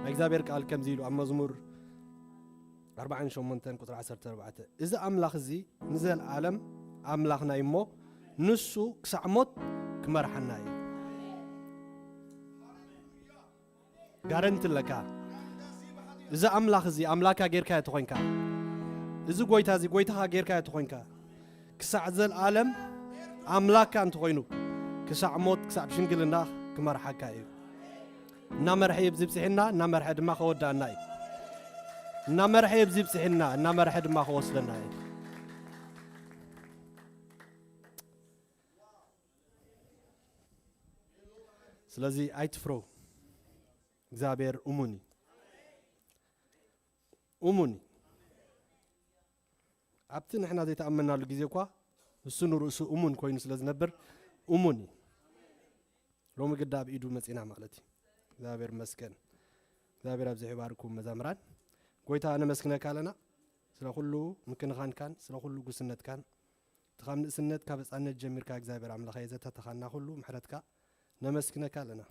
ናይ እግዚኣብሔር ቃል ከምዚ ኢሉ ኣብ መዝሙር ኣርባዓን ሸሞንተን ቁፅሪ ዓሰርተ ኣርባዕተ፣ እዚ ኣምላኽ እዚ ንዘለኣለም ኣምላኽና እዩ እሞ፣ ንሱ ክሳዕ ሞት ክመርሓና እዩ። ጋረንቲ ኣለካ። እዚ ኣምላኽ እዚ ኣምላካ ጌርካዮ ተኾይንካ፣ እዚ ጎይታ እዚ ጎይታኻ ጌርካዮ ተኾይንካ፣ ክሳዕ ዘለኣለም ኣምላካ እንተኾይኑ፣ ክሳዕ ሞት፣ ክሳዕ ሽንግልና ክመርሓካ እዩ። እናመርሐ እዩ ብዝብፅሕና፣ እናመርሐ ድማ ከወዳእና እዩ። እናመርሐ እዩ ብዝብፅሕና፣ እናመርሐ ድማ ከወስደና እዩ። ስለዚ ኣይትፍረው። እግዚኣብሔር እሙን እዩ። እሙን እዩ። ኣብቲ ንሕና ዘይተኣመናሉ ግዜ እኳ እሱ ንርእሱ እሙን ኮይኑ ስለ ዝነብር እሙን እዩ። ሎሚ ግዳ ኣብ ኢዱ መጺና ማለት እዩ። እግዚኣብሔር ይመስገን። እግዚኣብሔር ኣብዚሑ ይባርኩም መዛምራን። ጎይታ ነመስግነካ ኣለና ስለ ኩሉ ምክንኻንካን ስለ ኩሉ ጉስነትካን። እቲ ካብ ንእስነት ካብ ህጻነት ጀሚርካ እግዚኣብሔር ኣምላኸ የዘተተኻና ኩሉ ምሕረትካ ነመስግነካ ኣለና።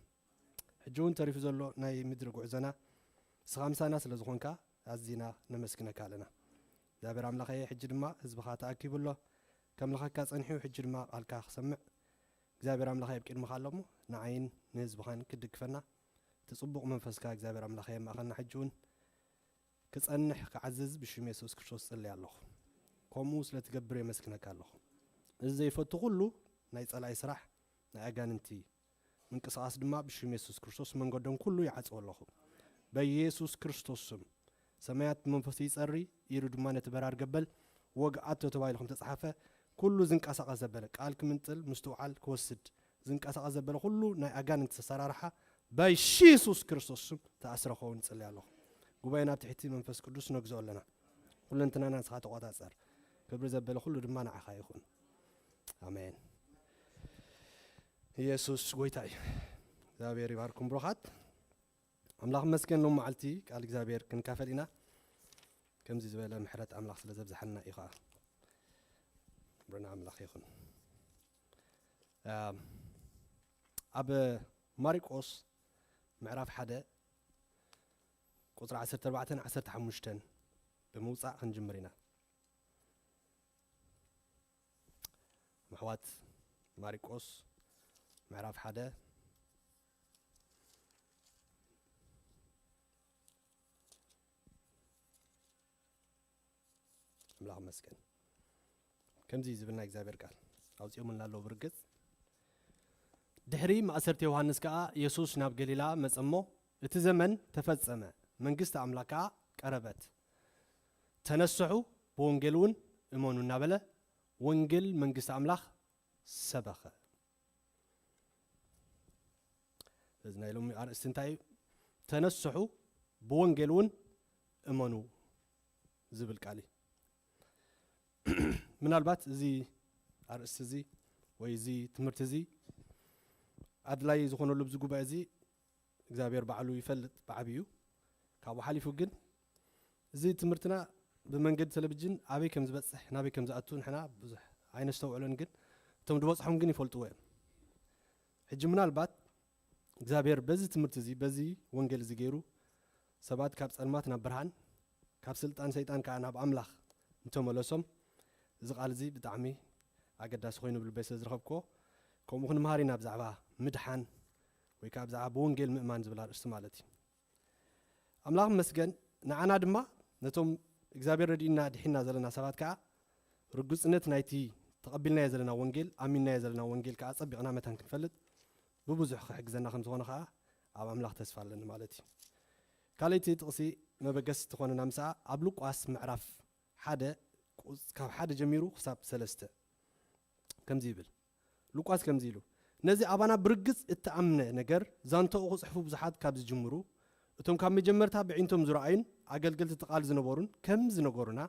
ሕጂ እውን ተሪፉ ዘሎ ናይ ምድሪ ጉዕዞና ንስኻ ምሳና ስለ ዝኾንካ ኣዚና ነመስግነካ ኣለና። እግዚኣብሔር ኣምላኸየ፣ ሕጂ ድማ ህዝብኻ ተኣኪቡ ኣሎ፣ ከምልኸካ ጸኒሑ፣ ሕጂ ድማ ቃልካ ክሰምዕ እግዚኣብሔር ኣምላኸ ኣብ ቅድምኻ ኣሎ እሞ ንዓይን ንህዝብኻን ክትድግፈና እቲ ጽቡቕ መንፈስካ እግዚኣብሔር ኣምላኸ የማእኸና። ሕጂ እውን ክጸንሕ ክዓዝዝ ብሽም የሱስ ክርስቶስ ጽልይ ኣለኹ። ከምኡ ስለ ትገብር የመስግነካ ኣለኹ። እዚ ዘይፈቱ ኩሉ ናይ ጸላኢ ስራሕ ናይ ኣጋንንቲ ምንቅስቓስ ድማ ብሽም የሱስ ክርስቶስ መንገዶም ኩሉ ይዓጽዎ ኣለኹ። በየሱስ ክርስቶስ ስም ሰማያት ብመንፈሱ ይጸሪ፣ ኢዱ ድማ ነቲ በራር ገበል ወግኣቶ ተባሂሉ ከም ተጻሓፈ፣ ኩሉ ዝንቀሳቐስ ዘበለ ቃል ክምንጥል ምስትውዓል ክወስድ ዝንቀሳቐስ ዘበለ ኩሉ ናይ ኣጋንንቲ ኣሰራርሓ በየሱስ ክርስቶስ ስም ተኣስረ ክኸውን እጽሊ ኣለኹ። ጉባኤና ኣብ ትሕቲ መንፈስ ቅዱስ ነግዞ ኣለና። ኩለንትናና ንስኻ ተቆጻጸር። ክብሪ ዘበለ ኩሉ ድማ ንዓኻ ይኹን። ኣሜን። ኢየሱስ ጎይታ እዩ። እግዚኣብሔር ይባርኩም ብሩኻት። ኣምላኽ መስገን ሎም መዓልቲ ቃል እግዚኣብሔር ክንካፈል ኢና። ከምዚ ዝበለ ምሕረት ኣምላኽ ስለ ዘብዝሓልና እዩ ኸዓ። ክብሪ ንኣምላኽ ይኹን። ኣም፣ ኣብ ማርቆስ ምዕራፍ ሓደ ቁጽሪ ዓሰርተ ኣርባዕተን ዓሰርተ ሓሙሽተን ብምውጻእ ክንጅምር ኢና። ምሕዋት ማርቆስ ምዕራፍ ሓደ። ኣምላኽ መስገን። ከምዚ ዝብል ናይ እግዚኣብሔር ቃል ኣውፂኦምልና ኣለዉ ብርግጽ። ድሕሪ ማእሰርቲ ዮሃንስ ከኣ የሱስ ናብ ገሊላ መጸ እሞ፣ እቲ ዘመን ተፈጸመ፣ መንግስቲ ኣምላኽ ከኣ ቀረበት። ተነስሑ፣ ብወንጌል እውን እመኑ እናበለ ወንጌል መንግስቲ ኣምላኽ ሰበኸ። እዚ ናይ ሎሚ ኣርእስቲ እንታይ እዩ? ተነስሑ፣ ብወንጌል እውን እመኑ ዝብል ቃል እዩ። ምናልባት እዚ ኣርእስቲ እዚ ወይ እዚ ትምህርቲ እዚ ኣድላዪ ዝኾነሉ ኣብዚ ጉባኤ እዚ እግዚኣብሔር ባዕሉ ይፈልጥ ብዓብዩ። ካብኡ ሓሊፉ ግን እዚ ትምህርትና ብመንገዲ ቴሌቪዥን ኣበይ ከም ዝበጽሕ ናበይ ከም ዝኣቱ ንሕና ብዙሕ ኣይነስተውዕሎን፣ ግን እቶም ዝበጽሖም ግን ይፈልጥዎ እዮም። ሕጂ ምናልባት እግዚኣብሔር በዚ ትምህርቲ እዚ በዚ ወንጌል እዚ ገይሩ ሰባት ካብ ጸልማት ናብ ብርሃን ካብ ስልጣን ሰይጣን ከዓ ናብ ኣምላኽ እንተመለሶም እዚ ቃል እዚ ብጣዕሚ ኣገዳሲ ኮይኑ ብልበይ ስለ ዝረኸብክዎ ከምኡ ክንምሃር ኢና ብዛዕባ ምድሓን ወይ ከዓ ብዛዕባ ብወንጌል ምእማን ዝብል ኣርእስቲ ማለት እዩ። ኣምላኽ መስገን ንዓና ድማ ነቶም እግዚኣብሔር ረድእና ድሒና ዘለና ሰባት ከዓ ርግጽነት ናይቲ ተቐቢልናዮ ዘለና ወንጌል ኣሚንናዮ ዘለና ወንጌል ከዓ ጸቢቕና መታን ክንፈልጥ ብብዙሕ ክሕግዘና ከም ዝኾነ ከዓ ኣብ ኣምላኽ ተስፋ ኣለኒ ማለት እዩ። ካልእቲ ጥቕሲ መበገሲ ትኾነና ምሳኣ ኣብ ሉቃስ ምዕራፍ ሓደ ካብ ሓደ ጀሚሩ ክሳብ ሰለስተ ከምዚ ይብል። ሉቃስ ከምዚ ኢሉ ነዚ ኣባና ብርግጽ እተኣምነ ነገር ዛንታኡ ክጽሕፉ ብዙሓት ካብ ዝጅምሩ እቶም ካብ መጀመርታ ብዒንቶም ዝረኣዩን ኣገልገልቲ እቲ ቃል ዝነበሩን ከም ዝነገሩና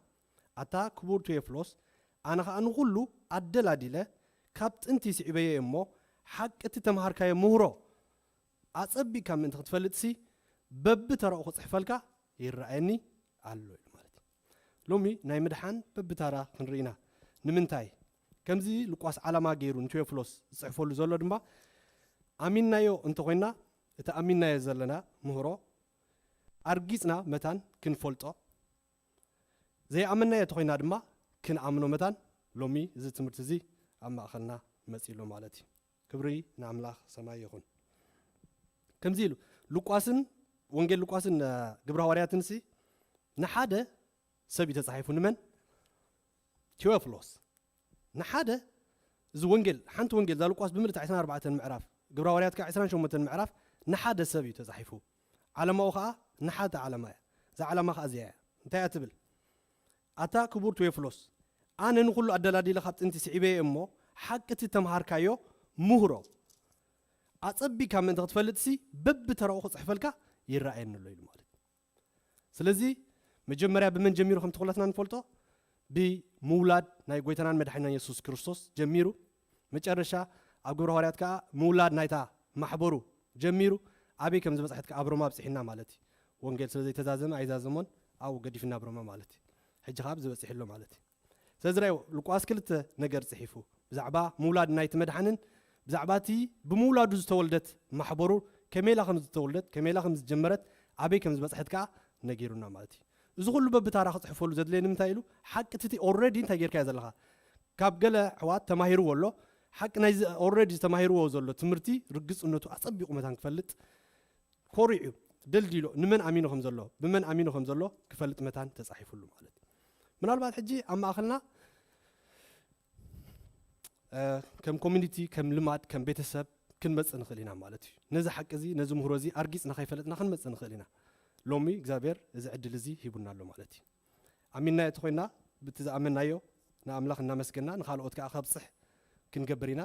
ኣታ ክቡር ቴዎፍሎስ ኣነ ኸኣ ንኹሉ ኣደላዲለ ካብ ጥንቲ ስዒበዮ እሞ ሓቂ እቲ ተምሃርካዮ ምህሮ ኣጸቢቕካ ምእንቲ ክትፈልጥሲ በብተራኡ ክጽሕፈልካ ይረኣየኒ ኣሎ ኢሉ ማለት እዩ። ሎሚ ናይ ምድሓን በብታራ ክንርኢ ኢና። ንምንታይ ከምዚ ሉቃስ ዓላማ ገይሩ ንቴዎፍሎስ ዝጽሕፈሉ ዘሎ ድማ ኣሚንናዮ እንተኾይና እቲ ኣሚናዮ ዘለና ምህሮ ኣርጊጽና መታን ክንፈልጦ፣ ዘይኣመናዮ ተኾይና ድማ ክንኣምኖ መታን ሎሚ እዚ ትምህርቲ እዚ ኣብ ማእኸልና መጺሉ ማለት እዩ። ክብሪ ንኣምላኽ ሰማይ ይኹን። ከምዚ ኢሉ ሉቃስን፣ ወንጌል ሉቃስን ግብረ ሃዋርያትንሲ ንሓደ ሰብ እዩ ተጻሒፉ። ንመን? ቴዎፍሎስ። ንሓደ፣ እዚ ወንጌል፣ ሓንቲ ወንጌል እዛ ሉቃስ ብምልእታ ዕስራን ኣርባዕተን ምዕራፍ፣ ግብረ ሃዋርያት ከዓ ዕስራን ሸሞንተን ምዕራፍ ንሓደ ሰብ እዩ ተጻሒፉ። ዓለማኡ ከዓ ንሓደ ዓለማ እያ። እዛ ዓለማ ከዓ እዚኣ እያ። እንታይ እያ ትብል? ኣታ ክቡር ቴዎፍሎስ፣ ኣነ ንኹሉ ኣደላዲለ ካብ ጥንቲ ስዒበ እየ እሞ፣ ሓቂ እቲ ተምሃርካዮ ምህሮ ኣጸቢካ ምእንቲ ክትፈልጥሲ በብተራኡ ክጽሕፈልካ ይረኣየኒ ኣሎ ኢሉ ማለት እዩ። ስለዚ መጀመርያ ብመን ጀሚሩ ከም ተኾላትና ንፈልጦ? ብምውላድ ናይ ጎይታናን መድሓኒናን የሱስ ክርስቶስ ጀሚሩ፣ መጨረሻ ኣብ ግብረ ሃዋርያት ከዓ ምውላድ ናይታ ማሕበሩ ጀሚሩ፣ ኣበይ ከም ዝበፅሐት ከዓ ኣብ ሮማ ኣብፅሒና ማለት እዩ። ወንጌል ስለ ዘይተዛዘመ ኣይዛዘሞን፣ ኣብኡ ገዲፍና ኣብ ሮማ ማለት እዩ። ሕጂ ከዓ ኣብዚ በፂሑ ኣሎ ማለት እዩ። ስለዚ ራእዩ ሉቃስ ክልተ ነገር ጽሒፉ፣ ብዛዕባ ምውላድ ናይቲ መድሓንን ብዛዕባ እቲ ብምውላዱ ዝተወልደት ማሕበሩ ከመይ ኢላ ከም ዝተወልደት፣ ከመይ ኢላ ከም ዝጀመረት፣ ኣበይ ከም ዝበፅሐት ከዓ ነጊሩና ማለት እዩ። እዚ ኩሉ በብታራ ክፅሕፈሉ ዘድለየ ንምንታይ ኢሉ? ሓቂ እቲ ኦልሬዲ እንታይ ጌርካዮ ዘለኻ? ካብ ገለ ኣሕዋት ተማሂርዎ ኣሎ። ሓቂ ናይዚ ኦልሬዲ ዝተማሂርዎ ዘሎ ትምህርቲ ርግፅነቱ ኣፀቢቑ መታን ክፈልጥ ኮሪዑ ደልዲሎ ንመን ኣሚኑ ከም ዘሎ፣ ብመን ኣሚኑ ከም ዘሎ ክፈልጥ መታን ተፃሒፉሉ ማለት እዩ። ምናልባት ሕጂ ኣብ ማእኸልና ከም ኮሚኒቲ፣ ከም ልማድ፣ ከም ቤተሰብ ክንመጽእ ንኽእል ኢና ማለት እዩ። ነዚ ሓቂ እዚ፣ ነዚ ምህሮ እዚ ኣርጊጽና ከይፈለጥና ክንመጽእ ንኽእል ኢና። ሎሚ እግዚኣብሔር እዚ ዕድል እዚ ሂቡና ኣሎ ማለት እዩ። ኣሚንናዮ እንተኾይንና፣ ብቲ ዝኣመንናዮ ንኣምላኽ እናመስገንና ንኻልኦት ከኣ ከብጽሕ ክንገብር ኢና።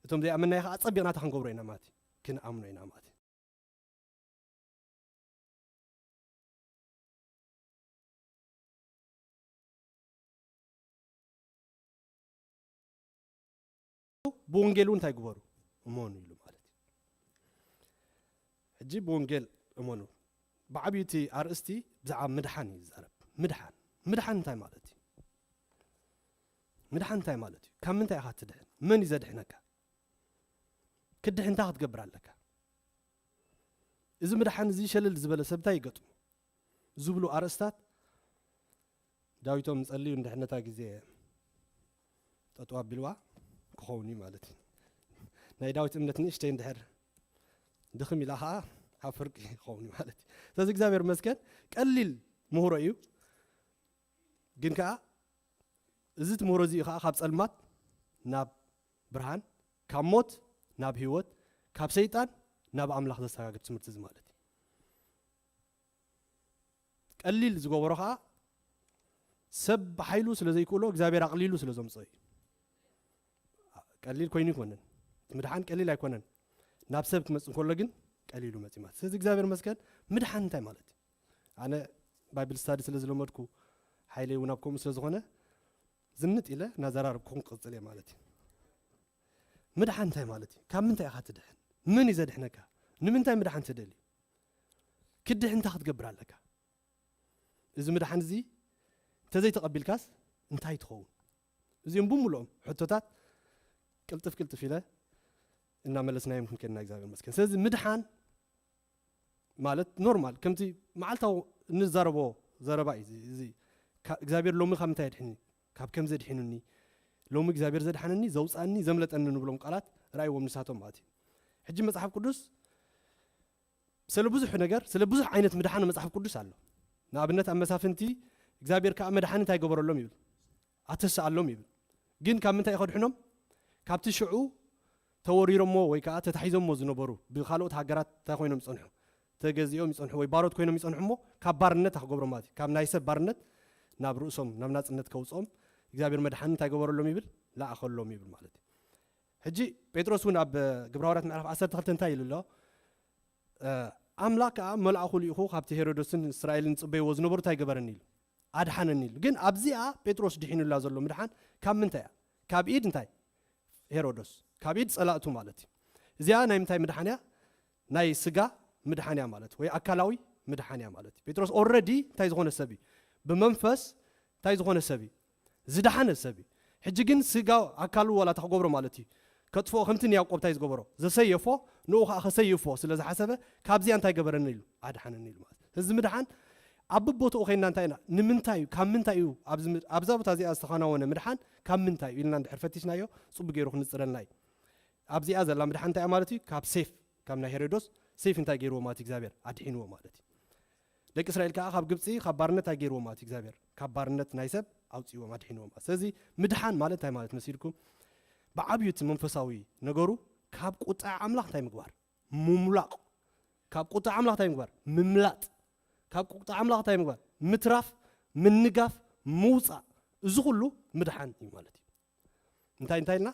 እቶም ዘይኣመንናዮ ከኣ ኣጸቢቕና እንታይ ክንገብሮ ኢና ማለት እዩ? ክንኣምኖ ኢና ማለት እዩ። ብወንጌል እውን እንታይ ግበሩ? እመኑ ኢሉ ማለት እዩ። ሕጂ ብወንጌል እመኑ። ብዓብዩ እቲ ኣርእስቲ ብዛዕባ ምድሓን እዩ ዝዛረብ። ምድሓን። ምድሓን እንታይ ማለት እዩ? ምድሓን እንታይ ማለት እዩ? ካብ ምንታይ ኢኻ ትድሕን? መን እዩ ዘድሕነካ? ክትድሕን እንታይ ክትገብር ኣለካ? እዚ ምድሓን እዚ ሸለል ዝበለ ሰብ እንታይ ይገጥሞ? ዝብሉ ኣርእስታት ዳዊቶም ጸልዩ እንድሕነታ ግዜ ጠጠው ኣቢልዋ ክኸውን እዩ ማለት እዩ። ናይ ዳዊት እምነት ንእሽተይ እንድሕር ድኽም ኢላ ኸዓ ኣብ ፍርቂ ክኸውን እዩ ማለት እዩ። ስለዚ እግዚኣብሔር መስገን ቀሊል ምህሮ እዩ። ግን ከኣ እዚ ትምህሮ እዚ ከኣ ካብ ጸልማት ናብ ብርሃን፣ ካብ ሞት ናብ ህይወት፣ ካብ ሰይጣን ናብ ኣምላኽ ዘሰጋግድ ትምህርቲ እዚ ማለት እዩ። ቀሊል ዝገበሮ ከኣ ሰብ ብሓይሉ ስለ ዘይክእሎ እግዚኣብሔር ኣቕሊሉ ስለ ዘምጽኦ እዩ። ቀሊል ኮይኑ ኣይኮነን። እቲ ምድሓን ቀሊል ኣይኮነን። ናብ ሰብ ክመጽእ እንከሎ ግን ቀሊሉ መጺእ ማለት። ስለዚ እግዚኣብሔር መስገን ምድሓን እንታይ ማለት እዩ? ኣነ ባይብል ስታዲ ስለ ዝለመድኩ ሓይለይ እውን ኣብ ከምኡ ስለ ዝኾነ ዝንጥ ኢለ እናዘራረብኩኹም ክቕጽል እየ ማለት እዩ። ምድሓን እንታይ ማለት እዩ? ካብ ምንታይ ኢኻ ትድሕን? መን እዩ ዘድሕነካ? ንምንታይ ምድሓን ትደልዩ? ክድሕን እንታይ ክትገብር ኣለካ? እዚ ምድሓን እዚ እንተዘይተቐቢልካስ እንታይ ትኸውን? እዚኦም ብምልኦም ሕቶታት ቅልጥፍ ቅልጥፍ ኢለ እናመለስናዮም ክንከድና እግዚኣብሔር መስገን። ስለዚ ምድሓን ማለት ኖርማል ከምቲ መዓልታዊ እንዛረቦ ዘረባ እዩ። እዚ፣ እዚ ካ-፣ እግዚኣብሔር ሎሚ ካብ ምንታይ ኣድሒኒ? ካብ ከም ዘድሒኑኒ፣ ሎሚ እግዚኣብሔር ዘድሓነኒ፣ ዘውፃኒ፣ ዘምለጠኒ ንብሎም ቃላት ርኣይዎም ንሳቶም ማለት እዩ። ሕጂ መጽሓፍ ቅዱስ ስለ ብዙሕ ነገር፣ ስለ ብዙሕ ዓይነት ምድሓን መጽሓፍ ቅዱስ ኣሎ። ንኣብነት ኣብ መሳፍንቲ እግዚኣብሔር ከዓ መድሓኒ እንታይ ገበረሎም ይብል? ኣተስኣሎም ይብል። ግን ካብ ምንታይ እዩ ከድሕኖም? ካብቲ ሽዑ ተወሪሮሞ ወይ ከዓ ተታሒዞሞ ዝነበሩ ብኻልኦት ሃገራት እንታይ ኮይኖም ይጸንሑ? ተገዚኦም ይጸንሑ ወይ ባሮት ኮይኖም ይጸንሑ እሞ ካብ ባርነት ኣክገብሮም ማለት እዩ። ካብ ናይ ሰብ ባርነት ናብ ርእሶም፣ ናብ ናጽነት ከውጽኦም እግዚኣብሔር መድሓኒ እንታይ ገበረሎም ይብል? ለኣኸሎም ይብል ማለት እዩ። ሕጂ ጴጥሮስ እውን ኣብ ግብረ ሃዋርያት ምዕራፍ ዓሰርተ ክልተ እንታይ ኢሉ ኣሎ? እ፣ ኣምላኽ ከኣ መልኣኹ ልኢኹ ካብቲ ሄሮዶስን እስራኤልን ዝጽበይዎ ዝነበሩ እንታይ ገበረኒ ኢሉ? ኣድሓነኒ ኢሉ። ግን ኣብዚኣ ጴጥሮስ ድሒኑላ ዘሎ ምድሓን ካብ ምንታይ እያ? ካብ ኢድ እንታይ? ሄሮዶስ። ካብ ኢድ ጸላእቱ ማለት እዩ። እዚኣ ናይ ምንታይ ምድሓን እያ? ናይ ስጋ ምድሓን እያ ማለት ወይ ኣካላዊ ምድሓን እያ ማለት እዩ። ጴጥሮስ ኦልረዲ እንታይ ዝኾነ ሰብ እዩ? ብመንፈስ እንታይ ዝኾነ ሰብ እዩ? ዝደሓነ ሰብ እዩ። ሕጂ ግን ስጋ ኣካሉ ዋላ ተክገብሮ ማለት እዩ። ከጥፍኦ ከምቲ ንያዕቆብ እንታይ ዝገበሮ ዘሰየፎ ንኡ ከዓ ከሰይፎ ስለ ዝሓሰበ ካብዚኣ እንታይ ገበረኒ ኢሉ ኣድሓነኒ ኢሉ ማለት እዚ ምድሓን ኣብ ቦታኡ ኮይና እንታይ ኢና ንምንታይ እዩ ካብ ምንታይ እዩ ኣብዚ ምድ- ኣብዛ ቦታ እዚኣ ዝተኸናወነ ምድሓን ካብ ምንታይ እዩ ኢልና እንድሕር ፈቲሽናዮ ፅቡቅ ገይሩ ክንፅረልና እዩ ኣብዚኣ ዘላ ምድሓን እንታይ እያ ማለት እዩ ካብ ሴፍ ካብ ናይ ሄሮዶስ ሴፍ እንታይ ገይርዎ ማለት እዩ እግዚኣብሔር ኣድሒንዎ ማለት እዩ ደቂ እስራኤል ከዓ ካብ ግብፂ ካብ ባርነት ኣይገይርዎም ማለት እግዚኣብሔር ካብ ባርነት ናይ ሰብ ኣውፅዎም ኣድሒንዎም ማለት ስለዚ ምድሓን ማለት እንታይ ማለት መሲልኩም ብዓብዩ እቲ መንፈሳዊ ነገሩ ካብ ቁጣ ኣምላኽ እንታይ ምግባር ምሙላቕ ካብ ቁጣ ኣምላኽ እንታይ ምግባር ምምላጥ ካብ ቁጣ ኣምላኽ እንታይ ምግባር ምትራፍ ምንጋፍ ምውፃእ እዚ ኩሉ ምድሓን እዩ ማለት እዩ እንታይ እንታይ ኢልና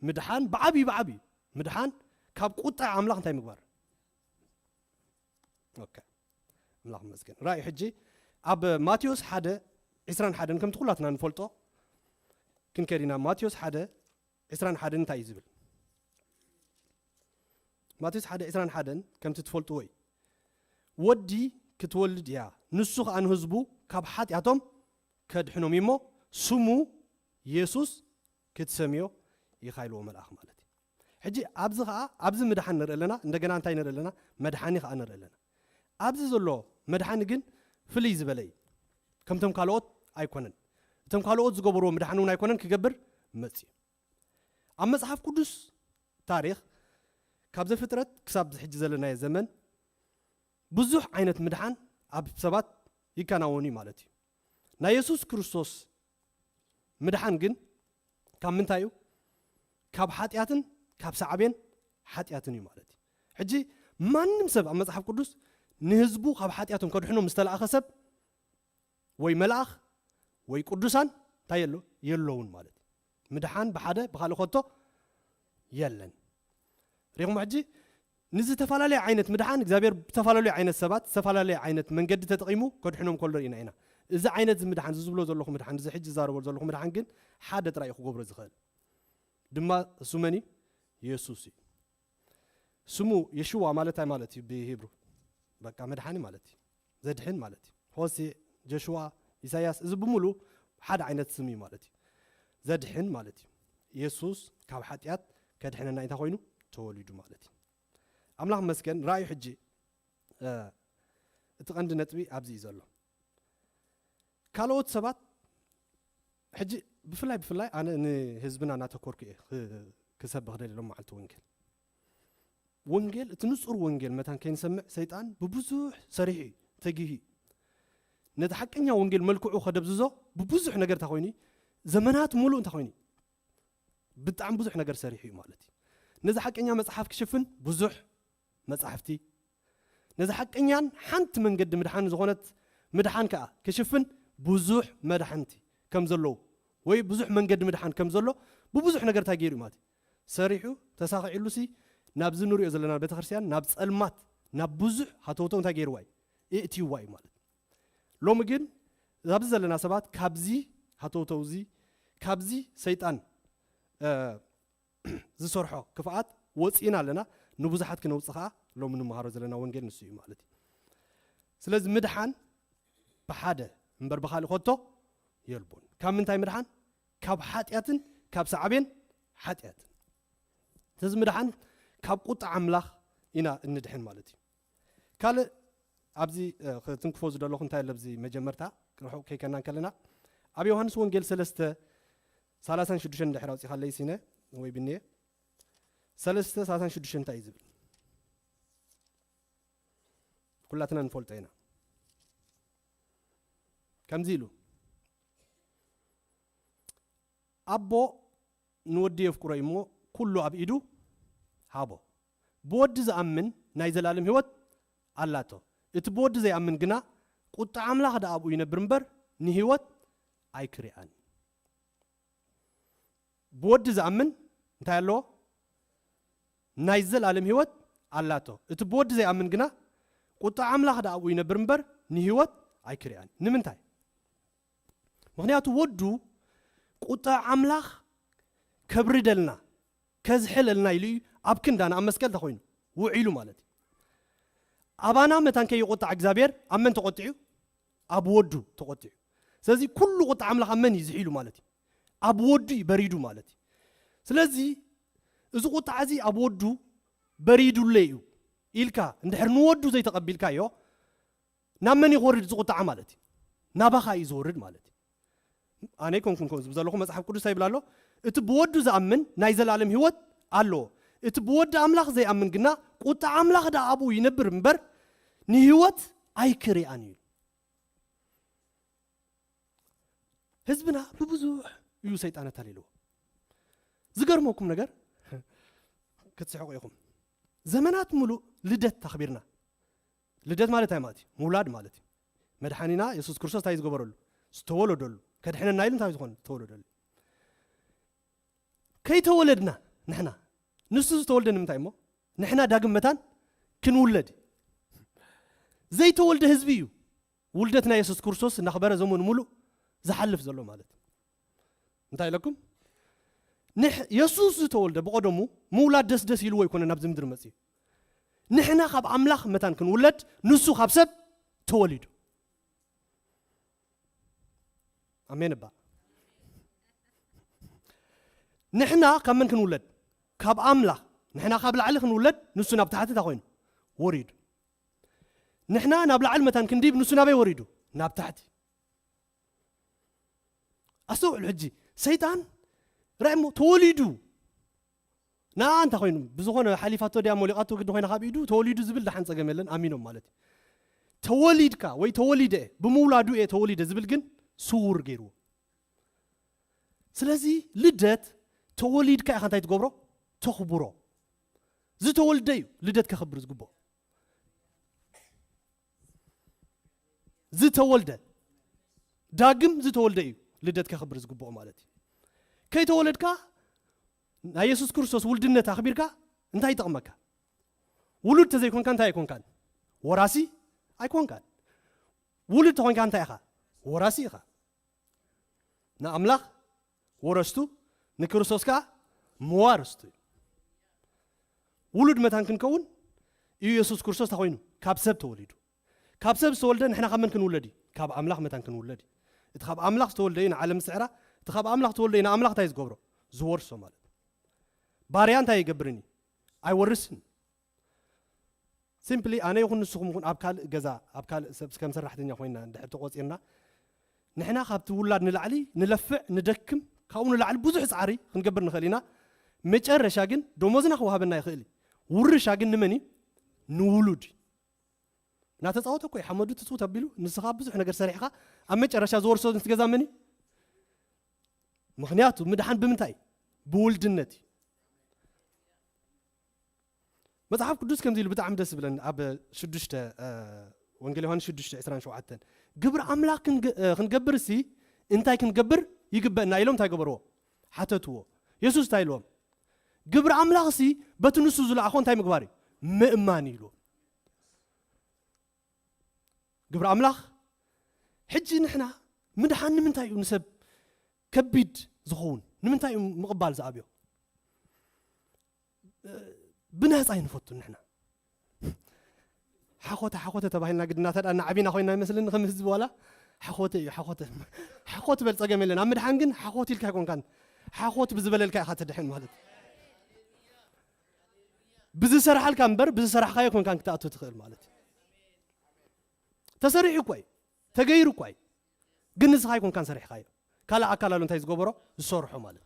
ምድሓን ብዓብዩ ብዓብዩ ምድሓን ካብ ቁጣ ኣምላኽ እንታይ ምግባር ኦኬ ኣምላኽ ይመስገን ራእዩ ሕጂ ኣብ ማቴዎስ ሓደ ዕስራን ሓደን ከምቲ ኩላትና ንፈልጦ ክንከድ ኢና ማቴዎስ ሓደ ዕስራን ሓደን እንታይ እዩ ዝብል ማቴዎስ ሓደ ዕስራን ሓደን ከምቲ ትፈልጥዎ እዩ ወዲ ክትወልድ እያ ንሱ ከዓ ንህዝቡ ካብ ሓጢኣቶም ከድሕኖም እሞ ስሙ የሱስ ክትሰምዮ ኢኻ ኢልዎ መልኣኽ ማለት እዩ ሕጂ ኣብዚ ከዓ ኣብዚ ምድሓን ንርኢ ኣለና እንደገና እንታይ ንርኢ ኣለና መድሓኒ ከዓ ንርኢ ኣለና ኣብዚ ዘሎ መድሓኒ ግን ፍልይ ዝበለ እዩ ከምቶም ካልኦት ኣይኮነን እቶም ካልኦት ዝገበርዎ ምድሓኒ እውን ኣይኮነን ክገብር መፅዩ ኣብ መፅሓፍ ቅዱስ ታሪክ ካብ ዘፍጥረት ክሳብ ሕጂ ዘለናዮ ዘመን ብዙሕ ዓይነት ምድሓን ኣብ ሰባት ይከናወኑ እዩ ማለት እዩ ናይ የሱስ ክርስቶስ ምድሓን ግን ካብ ምንታይ እዩ ካብ ሓጢኣትን ካብ ሳዕቤን ሓጢኣትን እዩ ማለት እዩ ሕጂ ማንም ሰብ ኣብ መፅሓፍ ቅዱስ ንህዝቡ ካብ ሓጢኣቶም ከድሕኖም ዝተላእኸ ሰብ ወይ መልኣኽ ወይ ቅዱሳን እንታይ የሎ የለውን ማለት እዩ ምድሓን ብሓደ ብካልእ ከቶ የለን ሪኹም ሕጂ ንዝተፈላለየ ዓይነት ምድሓን እግዚኣብሔር ብዝተፈላለዩ ዓይነት ሰባት ዝተፈላለየ ዓይነት መንገዲ ተጠቂሙ ከድሕኖም ከሎ ርኢና ኢና እዚ ዓይነት ምድሓን ዝብሎ ዘለኹ ምድሓን እዚ ሕጂ ዝዛረቦ ዘለኹ ምድሓን ግን ሓደ ጥራይ ክገብሮ ዝኽእል ድማ እሱ መን እዩ የሱስ እዩ ስሙ የሽዋ ማለት እንታይ ማለት እዩ ብሂብሩ በቃ መድሓኒ ማለት እዩ ዘድሕን ማለት እዩ ሆሴ ጀሽዋ ኢሳያስ እዚ ብምሉ ሓደ ዓይነት ስም እዩ ማለት እዩ ዘድሕን ማለት እዩ የሱስ ካብ ሓጢኣት ከድሕነና እንታይ ኮይኑ ተወሊዱ ማለት እዩ ኣምላኽ መስገን ራእዩ ሕጂ እቲ ቀንዲ ነጥቢ ኣብዚ እዩ ዘሎ ካልኦት ሰባት ሕጂ ብፍላይ ብፍላይ ኣነ ንህዝብና እናተኮርኩ እየ ክሰብኽ ደሊ ሎም መዓልቲ ወንጌል ወንጌል እቲ ንጹር ወንጌል መታን ከይንሰምዕ ሰይጣን ብብዙሕ ሰሪሑ እዩ ተጊሁ እዩ ነቲ ሓቀኛ ወንጌል መልክዑ ከደብዝዞ ብብዙሕ ነገር እንታይ ኮይኑ እዩ ዘመናት ሙሉእ እንታይ ኮይኑ እዩ ብጣዕሚ ብዙሕ ነገር ሰሪሑ እዩ ማለት እዩ ነዚ ሓቀኛ መጽሓፍ ክሽፍን ብዙሕ መጻሕፍቲ ነዚ ሓቀኛን ሓንቲ መንገዲ ምድሓን ዝኾነት ምድሓን ከኣ ክሽፍን ብዙሕ መድሓንቲ ከም ዘለዉ ወይ ብዙሕ መንገዲ ምድሓን ከም ዘሎ ብብዙሕ ነገር እንታይ ገይሩ ማለት እዩ ሰሪሑ ተሳኺዕሉ ሲ ናብዚ ንሪኦ ዘለና ቤተክርስትያን ናብ ጸልማት ናብ ብዙሕ ሃተውተው እንታይ ገይርዋ እዩ እእትይዋ እዩ ማለት ሎሚ ግን ኣብዚ ዘለና ሰባት ካብዚ ሃተውተውዚ ካብዚ ሰይጣን ዝሰርሖ ክፍኣት ወፂእና ኣለና ንብዙሓት ክነውፅእ ከዓ ሎሚ ንምሃሮ ዘለና ወንጌል ንሱ እዩ ማለት እዩ ስለዚ ምድሓን ብሓደ እምበር ብካልእ ከቶ የልቦን ካብ ምንታይ ምድሓን ካብ ሓጢኣትን ካብ ሳዕቤን ሓጢኣትን እዚ ምድሓን ካብ ቁጣ ኣምላኽ ኢና እንድሕን ማለት እዩ ካልእ ኣብዚ ክትንክፎ ዝደለኹ እንታይ ኣለብዚ መጀመርታ ርሑቕ ከይከና እንከለና ኣብ ዮሃንስ ወንጌል ሰለስተ ሰላሳን ሽዱሽተን ድሕር ኣውፂኻለይ ሲነ ወይ ብንየ ሰለስተ ሰላሳን ሽዱሽተን እንታይ እዩ ዝብል ኩላትና ንፈልጦ ኢና ከምዚ ኢሉ ኣቦ ንወዲ የፍቅሮ እሞ ኩሉ ኣብ ኢዱ ሃቦ ብወዲ ዝኣምን ናይ ዘላለም ህይወት ኣላቶ እቲ ብወዲ ዘይኣምን ግና ቁጣ ኣምላኽ ደኣ ኣብኡ ይነብር እምበር ንህይወት ኣይክርኣን ብወዲ ዝኣምን እንታይ ኣለዎ ናይ ዘላለም ህይወት ኣላቶ እቲ ብወዲ ዘይኣምን ግና ቁጣ ኣምላኽ ደኣ ኣብኡ ይነብር እምበር ንህይወት ኣይክርኣን ንምንታይ ምኽንያቱ ወዱ ቁጣ ኣምላኽ ከብርደልና ከዝሕለልና ኢሉ እዩ ኣብ ክንዳና ኣብ መስቀል ተኮይኑ ውዒሉ ማለት እዩ ኣባና መታን ከይቆጣዕ እግዚኣብሔር ኣብ መን ተቆጢዑ ኣብ ወዱ ተቆጢዑ ስለዚ ኩሉ ቁጣ ኣምላኽ ኣብ መን እዩ ዝሒሉ ማለት እዩ ኣብ ወዱ እዩ በሪዱ ማለት እዩ ስለዚ እዚ ቁጣዕ እዚ ኣብ ወዱ በሪዱለይ እዩ ኢልካ እንድሕር ንወዱ ዘይተቐቢልካዮ፣ ናብ መን እዩ ክወርድ እዚ ቁጣዕ ማለት እዩ? ናባኻ እዩ ዝወርድ ማለት እዩ። ኣነ ኣይኮንኩን ከምኡ ዝብል ዘለኹ፣ መጽሓፍ ቅዱስ ይብል ኣሎ፣ እቲ ብወዱ ዝኣምን ናይ ዘላለም ህይወት ኣለዎ፣ እቲ ብወዲ ኣምላኽ ዘይኣምን ግና ቁጣዕ ኣምላኽ ደኣ ኣብኡ ይነብር እምበር ንህይወት ኣይክሪኣን እዩ። ህዝብና ብብዙሕ እዩ ሰይጣን ኣታሊልዎ። ዝገርመኩም ነገር ክትስሕቁ ኢኹም። ዘመናት ሙሉእ ልደት ኣኽቢርና። ልደት ማለት እንታይ ማለት እዩ? ምውላድ ማለት እዩ። መድሓኒና የሱስ ክርስቶስ እንታይ ዝገበረሉ? ዝተወለደሉ። ከድሕነና ኢሉ እንታይ ዝኾነ? ዝተወለደሉ። ከይተወለድና ንሕና፣ ንሱ ዝተወልደ ንምንታይ እሞ? ንሕና ዳግም መታን ክንውለድ። ዘይተወልደ ህዝቢ እዩ ውልደት ናይ የሱስ ክርስቶስ እናኽበረ ዘመኑ ሙሉእ ዝሓልፍ ዘሎ ማለት። እንታይ ኢለኩም? ንሕ-፣ የሱስ ዝተወልደ ብቐደሙ ምውላድ ደስ ደስ ኢልዎ ኣይኮነ ናብዚ ምድሪ መጽዩ። ንሕና ካብ ኣምላኽ መታን ክንውለድ ንሱ ካብ ሰብ ተወሊዱ። ኣሜን እባ። ንሕና ካብ መን ክንውለድ? ካብ ኣምላኽ። ንሕና ካብ ላዕሊ ክንውለድ ንሱ ናብ ታሕቲ እንታይ ኮይኑ? ወሪዱ። ንሕና ናብ ላዕሊ መታን ክንዲብ ንሱ ናበይ ወሪዱ? ናብ ታሕቲ። ኣስተውዕሉ ሕጂ፣ ሰይጣን ራእሞ ተወሊዱ። ንኣ እንታይ ኮይኑ? ብዝኾነ ሓሊፋቶ ድያ ሞሊቓቶ ግዲ ኮይና ካብ ኢዱ ተወሊዱ ዝብል ደሓን ጸገም የለን፣ ኣሚኖም ማለት እዩ። ተወሊድካ ወይ ተወሊደ፣ ብምውላዱ እየ ተወሊደ ዝብል ግን ስውር ገይርዎ። ስለዚ ልደት ተወሊድካ ኢኻ እንታይ ትገብሮ? ተኽብሮ። ዝተወልደ እዩ ልደት ከኽብር ዝግብኦ። ዝተወልደ፣ ዳግም ዝተወልደ እዩ ልደት ከኽብር ዝግብኦ ማለት እዩ። ከይተወለድካ ናይ የሱስ ክርስቶስ ውልድነት ኣኽቢርካ እንታይ ይጠቕመካ? ውሉድ ተዘይኮንካ እንታይ ኣይኮንካን? ወራሲ ኣይኮንካን። ውሉድ ተኾንካ እንታይ ኢኻ? ወራሲ ኢኻ። ንኣምላኽ ወረስቱ፣ ንክርስቶስ ከኣ መዋርስቱ እዩ። ውሉድ መታን ክንከውን እዩ የሱስ ክርስቶስ እንታይ ኮይኑ? ካብ ሰብ ተወሊዱ። ካብ ሰብ ዝተወልደ ንሕና ካብ መን ክንውለድ እዩ? ካብ ኣምላኽ መታን ክንውለድ እዩ። እቲ ካብ ኣምላኽ ዝተወልደ እዩ ንዓለም ዝስዕራ፣ እቲ ካብ ኣምላኽ ዝተወልደ እዩ ንኣምላኽ እንታይ ዝገብሮ? ዝወርሶ ማለት። ባርያ እንታይ ይገብርን እዩ? ኣይወርስን። ሲምፕሊ ኣነ ይኹን ንስኹም ይኹን ኣብ ካልእ ገዛ፣ ኣብ ካልእ ሰብ ከም ሰራሕተኛ ኮይና እንድሕር ተቆጺርና፣ ንሕና ካብቲ ውላድ ንላዕሊ ንለፍዕ፣ ንደክም፣ ካብኡ ንላዕሊ ብዙሕ ጻዕሪ ክንገብር ንኽእል ኢና። መጨረሻ ግን ደሞዝና ክወሃበና ይኽእል እዩ። ውርሻ ግን ንመን እዩ? ንውሉድ እዩ። እናተጻወተ እኮ እዩ፣ ሓመዱ ትጽውት ኣቢሉ፣ ንስኻ ብዙሕ ነገር ሰሪሕኻ፣ ኣብ መጨረሻ ዝወርሶ ነቲ ገዛ መን እዩ? ምኽንያቱ ምድሓን ብምንታይ? ብውልድነት እዩ። መጽሓፍ ቅዱስ ከምዚ ኢሉ ብጣዕሚ ደስ ዝብለኒ ኣብ ሽዱሽተ፣ እ፣ ወንጌል ዮሃንስ ሽዱሽተ ዕስራን ሸውዓተን፣ ግብሪ ኣምላኽ ክንገ-፣ እ፣ ክንገብር ሲ እንታይ ክንገብር ይግበእና ኢሎም እንታይ ገበርዎ? ሓተትዎ። የሱስ እንታይ ኢልዎም? ግብሪ ኣምላኽ ሲ በቲ ንሱ ዝለኣኾ እንታይ ምግባር እዩ? ምእማን እዩ ኢልዎም። ግብሪ ኣምላኽ። ሕጂ ንሕና ምድሓን ንምንታይ እዩ ንሰብ ከቢድ ዝኸውን? ንምንታይ እዩ ምቕባል ዝኣብዮ? ብነጻ ኣይንፈቱን ንሕና። ሓኾተ፣ ሓኾተ ተባሂልና ግድና ተዳ እናዓቢና ኮይና ይመስለኒ ከም ህዝቢ ዋላ ሓኾተ እዩ፣ ሓኾተ። ሓኾት በል ጸገም የለን። ኣብ ምድሓን ግን ሓኾት ኢልካ ኣይኮንካን። ሓኾት ብዝበለልካ ኢኻ ትድሕን ማለት። ብዝሰርሓልካ እምበር ብዝሰራሕካዮ ኮንካን ክትኣቱ ትኽእል ማለት። ተሰሪሑ እኳ እዩ፣ ተገይሩ እኳ እዩ። ግን ንስኻ ኣይኮንካን ሰሪሕካዮ። ካልእ ኣካል ኣሎ እንታይ ዝገበሮ? ዝሰርሖ ማለት።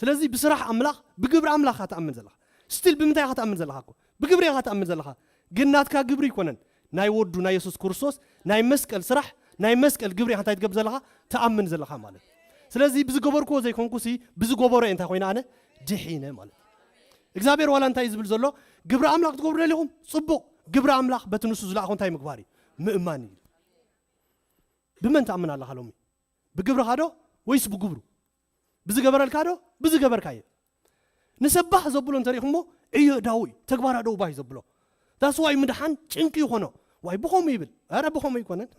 ስለዚ ብስራሕ ኣምላኽ፣ ብግብሪ ኣምላኽ ኢኻ ትኣምን ዘለኻ። ስቲል ብምንታይ ኢኻ ትኣምን ዘለኻ እኮ? ብግብሪ ኢኻ ትኣምን ዘለኻ። ግን ናትካ ግብሪ ኣይኮነን። ናይ ወዱ ናይ የሱስ ክርስቶስ ናይ መስቀል ስራሕ፣ ናይ መስቀል ግብሪ ኢኻ እንታይ ትገብር ዘለኻ? ትኣምን ዘለኻ ማለት። ስለዚ ብዝገበርክዎ ዘይኮንኩሲ፣ ብዝገበሮ እየ እንታይ ኮይነ ኣነ? ድሒነ ማለት። እግዚኣብሔር ዋላ እንታይ እዩ ዝብል ዘሎ? ግብሪ ኣምላኽ ትገብሩ ደሊኹም? ጽቡቕ። ግብሪ ኣምላኽ በቲ ንሱ ዝለኣኾ እንታይ ምግባር እዩ? ምእማን እዩ። ብመን ትኣምን ኣለኻ ሎሚ? ብግብርኻ ዶ ወይስ ብግብሩ? ብዝገበረልካ ዶ ብዝገበርካዮ? ንሰብ ባህ ዘብሎ እንተሪእኹሞ ዕዮ እዳዉ እዩ፣ ተግባር ኣደው ባህ እዩ ዘብሎ። ዳስ ዋይ ምድሓን ጭንቂ ይኾኖ። ዋይ ብኸምኡ ይብል። ኧረ ብኸምኡ ኣይኮነን።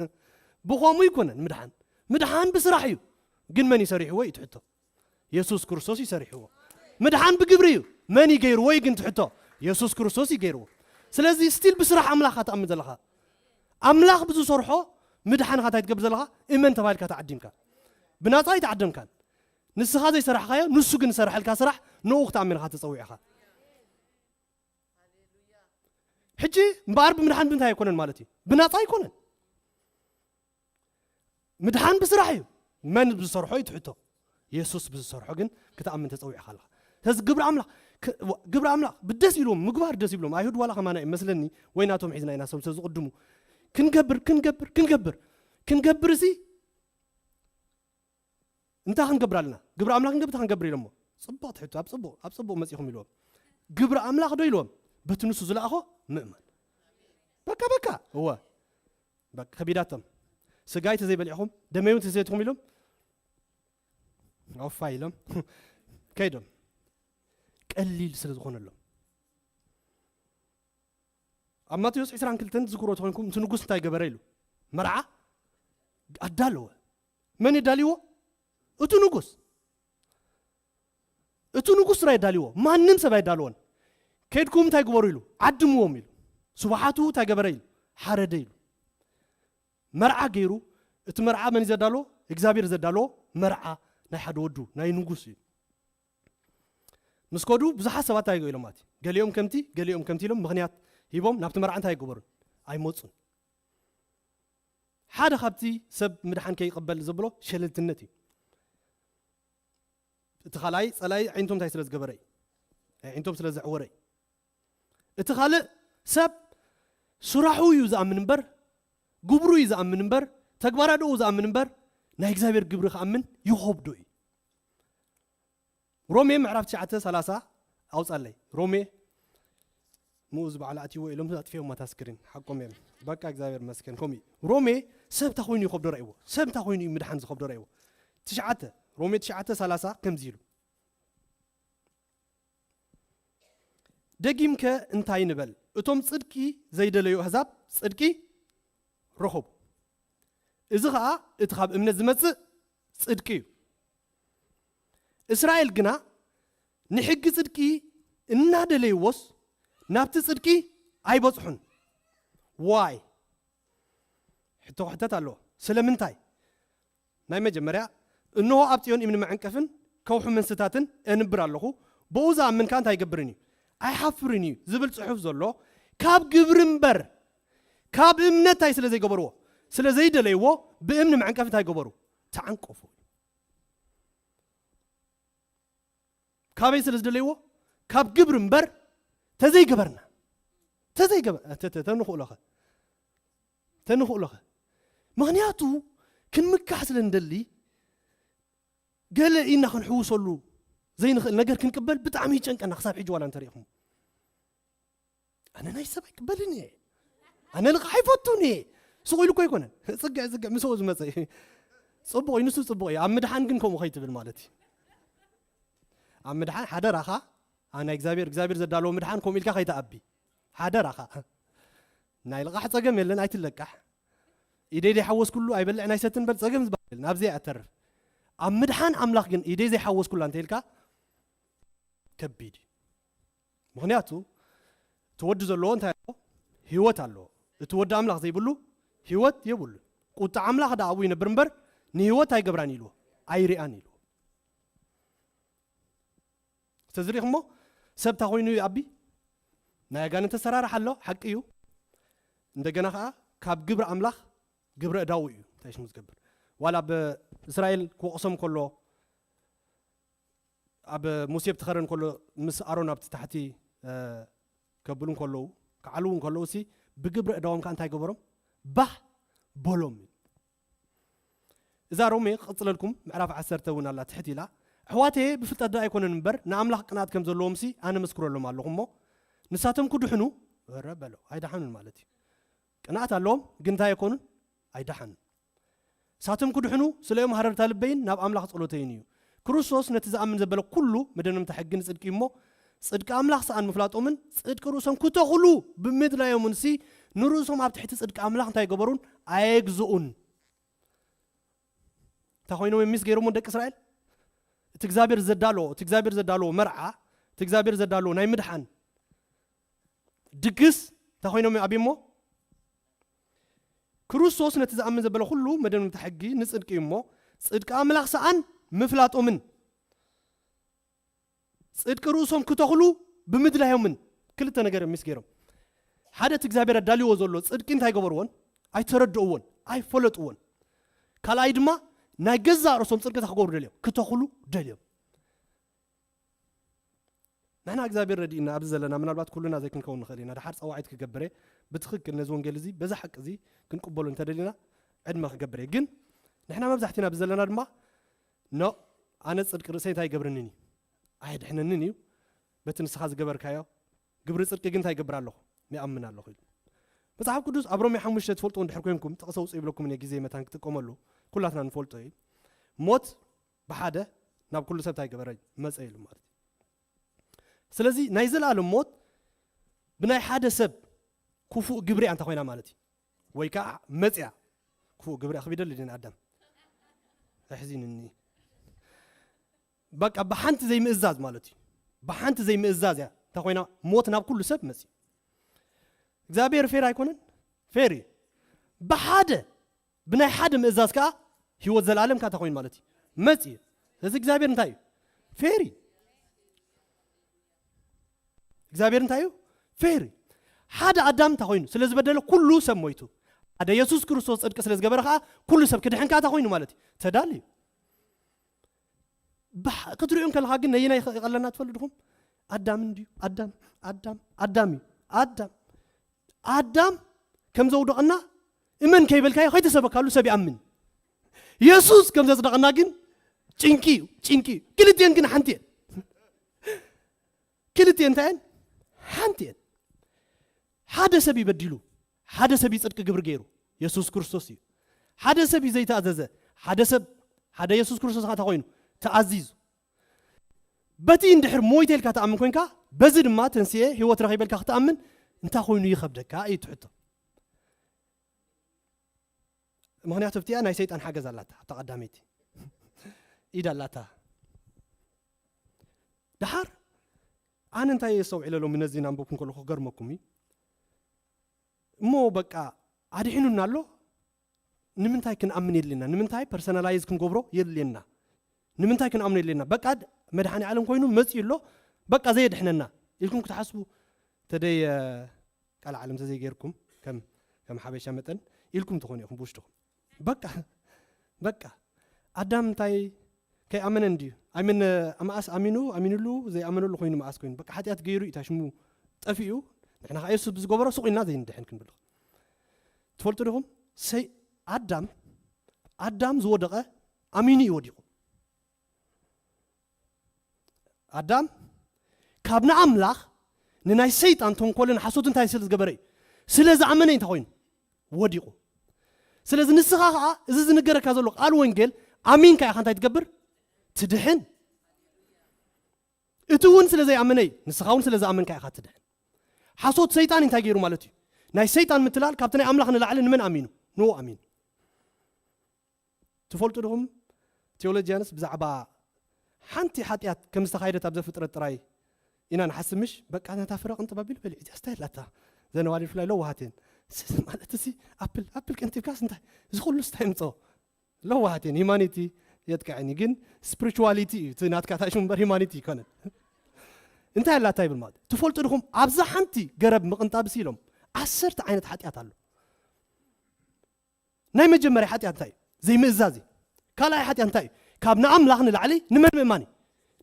ብኸምኡ ኣይኮነን ምድሓን። ምድሓን ብስራሕ እዩ። ግን መን እዩ ሰሪሕዎ እዩ ትሕቶ? የሱስ ክርስቶስ እዩ ሰሪሕዎ። ምድሓን ብግብሪ እዩ። መን እዩ ገይርዎ እዩ ግን ትሕቶ? የሱስ ክርስቶስ እዩ ገይርዎ። ስለዚ ስቲል ብስራሕ ኣምላኽ ኢኻ ትኣምን ዘለኻ። ኣምላኽ ብዝሰርሖ ምድሓን ኢኻ እንታይ ትገብር ዘለኻ? እመን ተባሂልካ ተዓዲምካ። ብናጻ ኣይተዓደምካን። ንስኻ ዘይሰራሕካዮ፣ ንሱ ግን ዝሰርሐልካ ስራሕ፣ ንኡ ክትኣምን ኢኻ ተጸዊዕኻ። ሕጂ እምበኣር ብምድሓን ብምንታይ ኣይኮነን ማለት እዩ? ብናጻ ኣይኮነን። ምድሓን ብስራሕ እዩ። መን ብዝሰርሖ እዩ ትሕቶ? የሱስ ብዝሰርሖ ግን ክትኣምን ተጸዊዕካ ኣለኻ። ስለዚ ግብሪ ኣምላኽ ክ- ዋ- ግብሪ ኣምላኽ ብደስ ኢሎም ምግባር ደስ ይብሎም። ኣይሁድ ዋላ ከማና እዩ መስለኒ፣ ወይ ናቶም ሒዝና ኢና፣ ሰም ስለዝቕድሙ ክንገብር ክንገብር ክንገብር ክንገብር እዚ እንታይ ክንገብር ኣለና? ግብሪ ኣምላኽ ክንገብር እንታይ ክንገብር ኢሎሞ? ጽቡቕ ትሕቶ፣ ኣብ ጽቡቕ ኣብ ጽቡቕ መጺኹም ኢልዎም። ግብሪ ኣምላኽ ዶ ኢልዎም? በቲ ንሱ ዝለኣኾ ምእማን። በቃ በቃ እወ በቃ ከቢዳቶም። ስጋይ ተዘይበሊዕኹም ደመይ እውን ተዘይትኹም ኢሎም ኣፋ ኢሎም ከይዶም። ቀሊል ስለ ዝኾነሎም ኣብ ማቴዎስ ዕስራን ክልተን ዝክሮ ተኮንኩም እቲ ንጉስ እንታይ ገበረ ኢሉ? መርዓ ኣዳለወ። መን የዳልዎ? እቲ ንጉስ። እቲ ንጉስ ጥራይ የዳልዎ፣ ማንም ሰብ ኣይዳልዎን። ከይድኩም እንታይ ግበሩ ኢሉ? ዓድምዎም ኢሉ። ስብሓቱ እንታይ ገበረ ኢሉ? ሓረደ ኢሉ። መርዓ ገይሩ። እቲ መርዓ መን እዩ ዘዳልዎ? እግዚኣብሔር ዘዳልዎ መርዓ ናይ ሓደ ወዱ ናይ ንጉስ እዩ። ምስ ከዱ ብዙሓት ሰባት እንታይ ኢሎም ማለት እዩ? ገሊኦም ከምቲ ገሊኦም ከምቲ ኢሎም ምኽንያት ሂቦም ናብቲ መርዓ እንታይ ኣይገበሩን? ኣይመፁን። ሓደ ካብቲ ሰብ ምድሓን ከይቕበል ዘብሎ ሸለልትነት እዩ። እቲ ካልኣይ ፀላኢ ኣዒንቶም እንታይ ስለ ዝገበረ እዩ? ኣዒንቶም ስለ ዘዕወረ እዩ። እቲ ካልእ ሰብ ስራሑ እዩ ዝኣምን እምበር፣ ግብሩ እዩ ዝኣምን እምበር፣ ተግባራድኡ ዝኣምን እምበር ናይ እግዚኣብሔር ግብሪ ክኣምን ይኸብዶ እዩ። ሮሜ ምዕራፍ ትሽዓተ ሰላሳ ኣውፃለይ። ሮሜ ምኡ ዝበዓል ኣትይዎ ኢሎም ኣጥፊኦም ማታ ስክሪን ሓቆም እዮም። በቃ እግዚኣብሔር መስገን ከምኡ እዩ። ሮሜ ሰብ እንታይ ኮይኑ ይኸብዶ ረእይዎ? ሰብ እንታይ ኮይኑ እዩ ምድሓን ዝኸብዶ ረእይዎ? ትሽዓተ ሮሜ ትሽዓተ ሰላሳ ከምዚ ኢሉ ደጊምከ እንታይ ንበል? እቶም ጽድቂ ዘይደለዩ ኣህዛብ ጽድቂ ረኸቡ። እዚ ኸኣ እቲ ካብ እምነት ዝመጽእ ጽድቂ እዩ። እስራኤል ግና ንሕጊ ጽድቂ እናደለይዎስ ናብቲ ጽድቂ ኣይበጽሑን። ዋይ ሕቶ ክሕተት ኣለዎ። ስለምንታይ? ናይ መጀመርያ እንሆ ኣብ ጽዮን እምኒ መዐንቀፍን ከውሒ መንስታትን እንብር ኣለኹ፣ ብኡ ዝኣምን ከኣ እንታይ ይገብርን እዩ? ኣይሓፍርን እዩ ዝብል ጽሑፍ ዘሎ ካብ ግብሪ እምበር ካብ እምነት እንታይ ስለ ዘይገበርዎ? ስለ ዘይደለይዎ ብእምኒ መዐንቀፍ እንታይ ገበሩ? ተዓንቀፉ። ካበይ ስለ ዝደለይዎ? ካብ ግብሪ እምበር ተዘይገበርና ተዘይገበር ተንኽእሎኸ ተንኽእሎኸ ምኽንያቱ ክንምካሕ ስለ እንደሊ ገለ ኢና ክንሕውሰሉ ዘይንኽእል ነገር ክንቅበል ብጣዕሚ ይጨንቀና። ክሳብ ሕጂ ዋላ እንተሪኢኹም ኣነ ናይ ሰብ ኣይቅበልን እየ። ኣነ ልቃሕ ኣይፈቱን እየ። ስቕ ኢሉ እኮ ኣይኮነን። ጽግዕ ጽግዕ ምስኡ ዝመጸ እዩ። ጽቡቕ እዩ፣ ንሱ ጽቡቕ እዩ። ኣብ ምድሓን ግን ከምኡ ከይትብል ማለት እዩ። ኣብ ምድሓን ሓደራኻ፣ ኣ ናይ እግዚኣብሔር እግዚኣብሔር ዘዳለዎ ምድሓን ከምኡ ኢልካ ከይትኣቢ ሓደራኻ። ናይ ልቃሕ ጸገም የለን፣ ኣይትለቃሕ። ኢደይ ዘይሓወስኩሉ ኣይበልዕ ናይ ሰትን በል ጸገም ዝበሃል የለን፣ ኣብዚ ኣተርፍ። ኣብ ምድሓን ኣምላኽ ግን ኢደይ ዘይሓወስኩላ እንተ ኢልካ ከቢድ እዩ። ምኽንያቱ እቲ ወዲ ዘለዎ እንታይ ኣለዎ? ህይወት ኣለዎ። እቲ ወዲ ኣምላኽ ዘይብሉ ህይወት የብሉ። ቁጣ ኣምላኽ ደኣ ኣብኡ ይነብር እምበር ንህይወት ኣይገብራን ኢልዎ ኣይሪኣን ኢልዎ። ተዝሪእኹሞ ሰብ እንታይ ኮይኑ ይኣቢ? ናይ ኣጋንንት ኣሰራርሓ ኣሎ፣ ሓቂ እዩ። እንደገና ከዓ ካብ ግብሪ ኣምላኽ ግብረ እዳዊ እዩ እንታይ ሽሙ ዝገብር። ዋላ ኣብ እስራኤል ክወቕሶም ከሎ ኣብ ሙሴ ብትኸረን ከሎ ምስ ኣሮን ኣብቲ ታሕቲ ከብሉ ከለዉ ክዓልዉ ከለዉ ሲ ብግብረ እዳዎም ከዓ እንታይ ገበሮም? ባህ በሎም። እዛ ሮሜ ክቕፅለልኩም ምዕራፍ ዓሰርተ እውን ኣላ ትሕት ኢላ ኣሕዋተየ ብፍልጠት ዶ ኣይኮነን እምበር ንኣምላኽ ቅንኣት ከም ዘለዎም ሲ ኣነ መስክረሎም ኣለኹ እሞ ንሳቶም ክድሕኑ ረ በሎ ኣይደሓኑን ማለት እዩ። ቅንኣት ኣለዎም ግን እንታይ ኣይኮኑን ኣይደሓኑን። ሳቶም ክድሕኑ ስለኦም ሃረርታ ልበይን ናብ ኣምላኽ ጸሎተይን እዩ። ክርስቶስ ነቲ ዝኣምን ዘበለ ኩሉ መደምደምታ ሕጊ ንጽድቂ እዩ እሞ ጽድቂ ኣምላኽ ሰኣን ምፍላጦምን ጽድቂ ርእሶም ክተኽሉ ብምድላዮምን ሲ ንርእሶም ኣብ ትሕቲ ጽድቂ ኣምላኽ እንታይ ገበሩን ኣየግዝኡን። እንታይ ኮይኖም የሚስ ገይሮሞ ደቂ እስራኤል እቲ እግዚኣብሔር ዘዳሎ እቲ እግዚኣብሔር ዘዳሎ መርዓ እቲ እግዚኣብሔር ዘዳሎ ናይ ምድሓን ድግስ እንታይ ኮይኖም ኣብሞ ክርስቶስ ነቲ ዝኣምን ዘበለ ኩሉ መደምደምታ ሕጊ ንጽድቂ እዩ እሞ ጽድቂ ኣምላኽ ሰኣን ምፍላጦምን ጽድቂ ርእሶም ክተኽሉ ብምድላዮምን ክልተ ነገር እዮም ሚስ ገይሮም። ሓደ እቲ እግዚኣብሔር ኣዳልዎ ዘሎ ጽድቂ እንታይ ገበርዎን? ኣይተረድእዎን፣ ኣይፈለጥዎን። ካልኣይ ድማ ናይ ገዛእ ርእሶም ጽድቂ እንታይ ክገብሩ ደልዮም? ክተኽሉ ደልዮም። ንሕና እግዚኣብሔር ረድእና ኣብዚ ዘለና ምናልባት ኩልና ዘይክንከውን ንኽእል ኢና። ድሓር ጸዋዒት ክገብር እየ። ብትኽክል ነዚ ወንጌል እዚ በዛ ሓቂ እዚ ክንቅበሎ እንተደሊና ዕድመ ክገብር እየ። ግን ንሕና መብዛሕትና ኣብዚ ዘለና ድማ ኖ ኣነ ጽድቂ ርእሰይ እንታይ ይገብርንን እዩ? ኣየድሕነንን እዩ። በቲ ንስኻ ዝገበርካዮ ግብሪ ጽድቂ ግን እንታይ ይገብር ኣለኹ? ይኣምን ኣለኹ ኢሉ። መጽሓፍ ቅዱስ ኣብ ሮሜ ሓሙሽተ ትፈልጥዎ እንድሕር ኮንኩም ጥቕሲ ኣውፅኡ ይብለኩም እየ፣ ግዜ መታን ክጥቀመሉ ኩላትና ንፈልጦ እዩ። ሞት ብሓደ ናብ ኩሉ ሰብ እንታይ ገበረ? መጸ ኢሉ ማለት እዩ። ስለዚ ናይ ዘለኣለም ሞት ብናይ ሓደ ሰብ ክፉእ ግብሪ እያ እንተ ኮይና ማለት እዩ። ወይ ከዓ መጽያ ክፉእ ግብሪ ኣኽቢደሉ ድን ኣዳም ኣሕዚንኒ። በቃ ብሓንቲ ዘይምእዛዝ ማለት እዩ። ብሓንቲ ዘይምእዛዝ እያ እንተ ኮይና ሞት ናብ ኩሉ ሰብ መጽዩ። እግዚኣብሔር ፌር ኣይኮነን? ፌር እዩ። ብሓደ ብናይ ሓደ ምእዛዝ ከዓ ህይወት ዘለኣለም ከዓ እንታይ ኮይኑ ማለት እዩ? መጽዩ። ስለዚ እግዚኣብሔር እንታይ እዩ? ፌር እዩ። እግዚኣብሔር እንታይ እዩ? ፌር እዩ። ሓደ ኣዳም እንታይ ኮይኑ ስለ ዝበደለ ኩሉ ሰብ ሞይቱ። ሓደ የሱስ ክርስቶስ ጽድቂ ስለ ዝገበረ ከዓ ኩሉ ሰብ ክድሕን ከዓ እንታይ ኮይኑ ማለት እዩ? ተዳልዩ። ብሓ- ክትሪኡ እንከለኻ ግን ነየናይ ይኸ- ይቐለና ትፈልጡ ድኹም? ኣዳም እንድዩ ኣዳም ኣዳም ኣዳም እዩ ኣዳም ኣዳም ከም ዘውደቐና እመን ከይበልካዮ ከይተሰበካሉ ሰብ ይኣምን። የሱስ ከም ዘጽደቐና ግን ጭንቂ እዩ ጭንቂ እዩ። ክልቲኤን ግን ሓንቲ እየን። ክልቲኤን እንታይ እየን? ሓንቲ እየን። ሓደ ሰብ ይበዲሉ፣ ሓደ ሰብ ይጽድቂ ግብሪ ገይሩ የሱስ ክርስቶስ እዩ። ሓደ ሰብ እዩ ዘይተኣዘዘ፣ ሓደ ሰብ ሓደ የሱስ ክርስቶስ ከዓ እንታይ ኮይኑ ተኣዚዙ። በቲ እንድሕር ሞይተ ኢልካ ትኣምን ኮንካ በዚ ድማ ተንስኤ ህይወት ረኺበ ኢልካ ክትኣምን እንታይ ኮይኑ ይኸብደካ እዩ ትሕቶ። ምኽንያቱ ኣብቲኣ ናይ ሰይጣን ሓገዝ ኣላታ ኣብታ ቀዳመይቲ ኢድ ኣላታ። ደሓር ኣነ እንታይ የስተውዒለ ሎሚ ነዚ ናንበብኩ እንከለኹ ክገርመኩም እዩ እሞ በቃ ኣድሒኑና ኣሎ። ንምንታይ ክንኣምን የድልየና? ንምንታይ ፐርሰናላይዝ ክንገብሮ የድልየና? ንምንታይ ክንኣምኖ የድልየና? በቃ መድሓኒ ዓለም ኮይኑ መፅኡ ኣሎ በቃ ዘየድሕነና ኢልኩም ክትሓስቡ ተደይ ቃል ዓለም ተዘይገይርኩም ከም ከም ሓበሻ መጠን ኢልኩም ትኾኑ ኢኹም ብውሽጥኹም። በቃ በቃ ኣዳም እንታይ ከይኣመነ እንድዩ ኣይምን መኣስ ኣሚኑ ኣሚኑሉ ዘይኣመነሉ ኮይኑ መኣስ ኮይኑ በቃ ሓጢኣት ገይሩ እዩ ሽሙ ጠፊኡ። ንሕና ከዓ የሱስ ብዝገበሮ ሱቕ ኢልና ዘይንድሕን ክንብል ትፈልጡ ዲኹም? ሰይ ኣዳም ኣዳም ዝወደቐ ኣሚኑ እዩ ወዲቑ። ኣዳም ካብ ንኣምላኽ ንናይ ሰይጣን ተንኮልን ሓሶት እንታይ ስለ ዝገበረ እዩ? ስለ ዝኣመነ እንታይ ኮይኑ ወዲቑ። ስለዚ ንስኻ ከዓ እዚ ዝንገረካ ዘሎ ቃል ወንጌል ኣሚንካ ኢኻ እንታይ ትገብር? ትድሕን። እቲ እውን ስለ ዘይኣመነ እዩ። ንስኻ እውን ስለ ዝኣመንካ ኢኻ ትድሕን። ሓሶት ሰይጣን እንታይ ገይሩ ማለት እዩ? ናይ ሰይጣን ምትላል ካብቲ ናይ ኣምላኽ ንላዕሊ ንመን ኣሚኑ? ንኡ ኣሚኑ። ትፈልጡ ድኹም? ቴዎሎጂያንስ ብዛዕባ ሓንቲ ሓጢኣት ከም ዝተኻየደት ኣብ ዘፍጥረት ጥራይ ኢና ንሓስብ ምሽ? በቃ ነታ ፍረ ቅንጥብ ኣቢሉ በሊዑ እዚኣ ስታይ ኣላታ ዘነዋሪ ብፍላይ ለዋሃት እየን። ስ- ማለት እዚ ኣፕል ኣፕል ቅንጢብካስ እንታይ እዚ ኩሉ ስታይ ምፀ ለዋሃት እየን። ሂማኒቲ የጥቅዐኒ ግን ስፕሪቹዋሊቲ እዩ እቲ ናትካ ታሽሙ እምበር ሂማኒቲ ይኮነን። እንታይ ኣላታ ይብል ማለት ትፈልጡ ድኹም? ኣብዛ ሓንቲ ገረብ ምቕንጣብ ሲ ኢሎም ዓሰርተ ዓይነት ሓጢኣት ኣሎ። ናይ መጀመርያ ሓጢኣት እንታይ እዩ? ዘይምእዛዝ እዩ። ካልኣይ ሓጢኣት እንታይ እዩ? ካብ ንኣምላኽ ንላዕሊ ንመን ምእማን እዩ?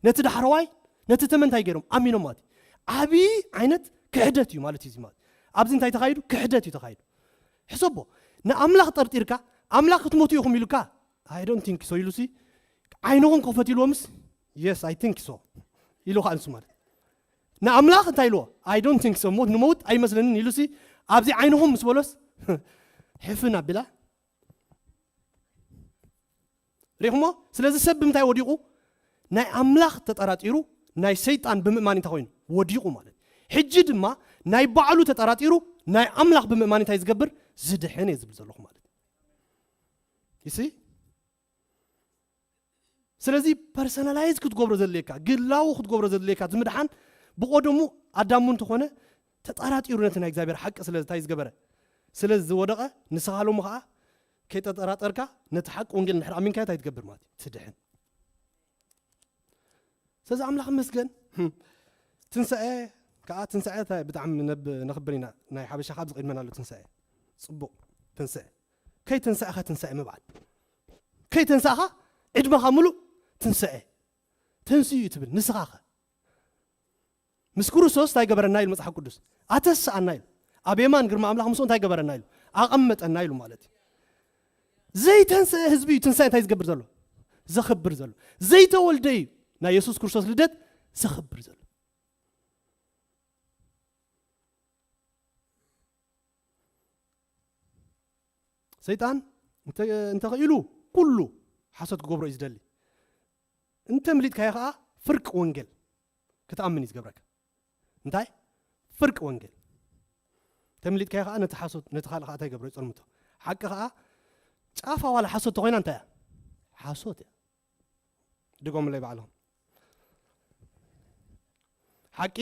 ነቲ ዳሕረዋይ ነቲ ተመን እንታይ ገይሮም ኣሚኖም ማለት እዩ። ዓብዪ ዓይነት ክሕደት እዩ ማለት እዩ። እዚ ማለት ኣብዚ እንታይ ተኻይዱ? ክሕደት እዩ ተኻይዱ። ሕሰቦ ንኣምላኽ ጠርጢርካ ኣምላኽ ክትሞቱ ኢኹም ኢሉካ I don't think so ኢሉሲ ዓይንኹም ክፈት ኢልዎምስ yes I think so ኢሉ ከዓ ንሱ ማለት ንኣምላኽ እንታይ ኢልዎ? I don't think so ሞት ንመውት ኣይመስለንን ኢሉሲ ኣብዚ ዓይንኹም ምስ በሎስ ሕፍን ኣቢላ ሪኹሞ? ስለዚ ሰብ ብምንታይ ወዲቑ? ናይ ኣምላኽ ተጠራጢሩ ናይ ሰይጣን ብምእማን እንታይ ኮይኑ ወዲቑ ማለት ሕጂ ድማ ናይ ባዕሉ ተጠራጢሩ ናይ ኣምላኽ ብምእማን እንታይ ዝገብር ዝድሕን እየ ዝብል ዘለኹ ማለት ይሲ ስለዚ ፐርሰናላይዝ ክትገብሮ ዘድልየካ ግላዊ ክትገብሮ ዘድልየካ ዝምድሓን ብቆደሙ ኣዳሙ እንተኾነ ተጠራጢሩ ነቲ ናይ እግዚኣብሔር ሓቂ ስለ እንታይ ዝገበረ ስለ ዝወደቐ ንስኻ ሎሚ ከዓ ከይጠጠራጠርካ ነቲ ሓቂ ወንጌል እንድሕር ኣሚንካ እንታይ ትገብር ማለት እዩ ትድሕን ስለዚ ኣምላኽ መስገን ትንሳኤ ከዓ ትንሳኤ እንታይ ብጣዕሚ ነብ-፣ ነኽብር ኢና። ናይ ሓበሻ ካብ ዝቕድመና ኣሎ ትንሳኤ። ጽቡቕ፣ ትንሳኤ። ከይትንሳእኻ ትንሳኤ ምባል። ከይተንሳእኻ ዕድመኻ ምሉእ ትንሳኤ። ተንስኡ እዩ ትብል፣ ንስኻ ኸ? ምስ ክርስቶስ እንታይ ገበረና ኢሉ መጽሓፍ ቅዱስ? ኣተስኣና ኢሉ። ኣብ የማን ግርማ ኣምላኽ ምስኡ እንታይ ገበረና ኢሉ? ኣቐመጠና ኢሉ ማለት እዩ። ዘይተንስአ ህዝቢ እዩ ትንሳኤ እንታይ ዝገብር ዘሎ? ዘኽብር ዘሎ። ዘይተወልደ እዩ ናይ የሱስ ክርስቶስ ልደት ዘኽብር ዘሎ። ሰይጣን እንተ-፣ እንተኽኢሉ ኩሉ ሓሶት ክገብሮ እዩ ዝደሊ። እንተ ምሊጥካዮ ኸዓ ፍርቂ ወንጌል ክትኣምን እዩ ዝገብረካ። እንታይ? ፍርቂ ወንጌል። እንተ ምሊጥካዮ ኸዓ ነቲ ሓሶት፣ ነቲ ካልእ ኸዓ እንታይ ይገብሮ? ይጸልምቶ። ሓቂ ኸዓ ጫፋ ዋላ ሓሶት ተኾይና እንታይ እያ? ሓሶት እያ። ድገሙለይ ባዕልኹም። ሓቂ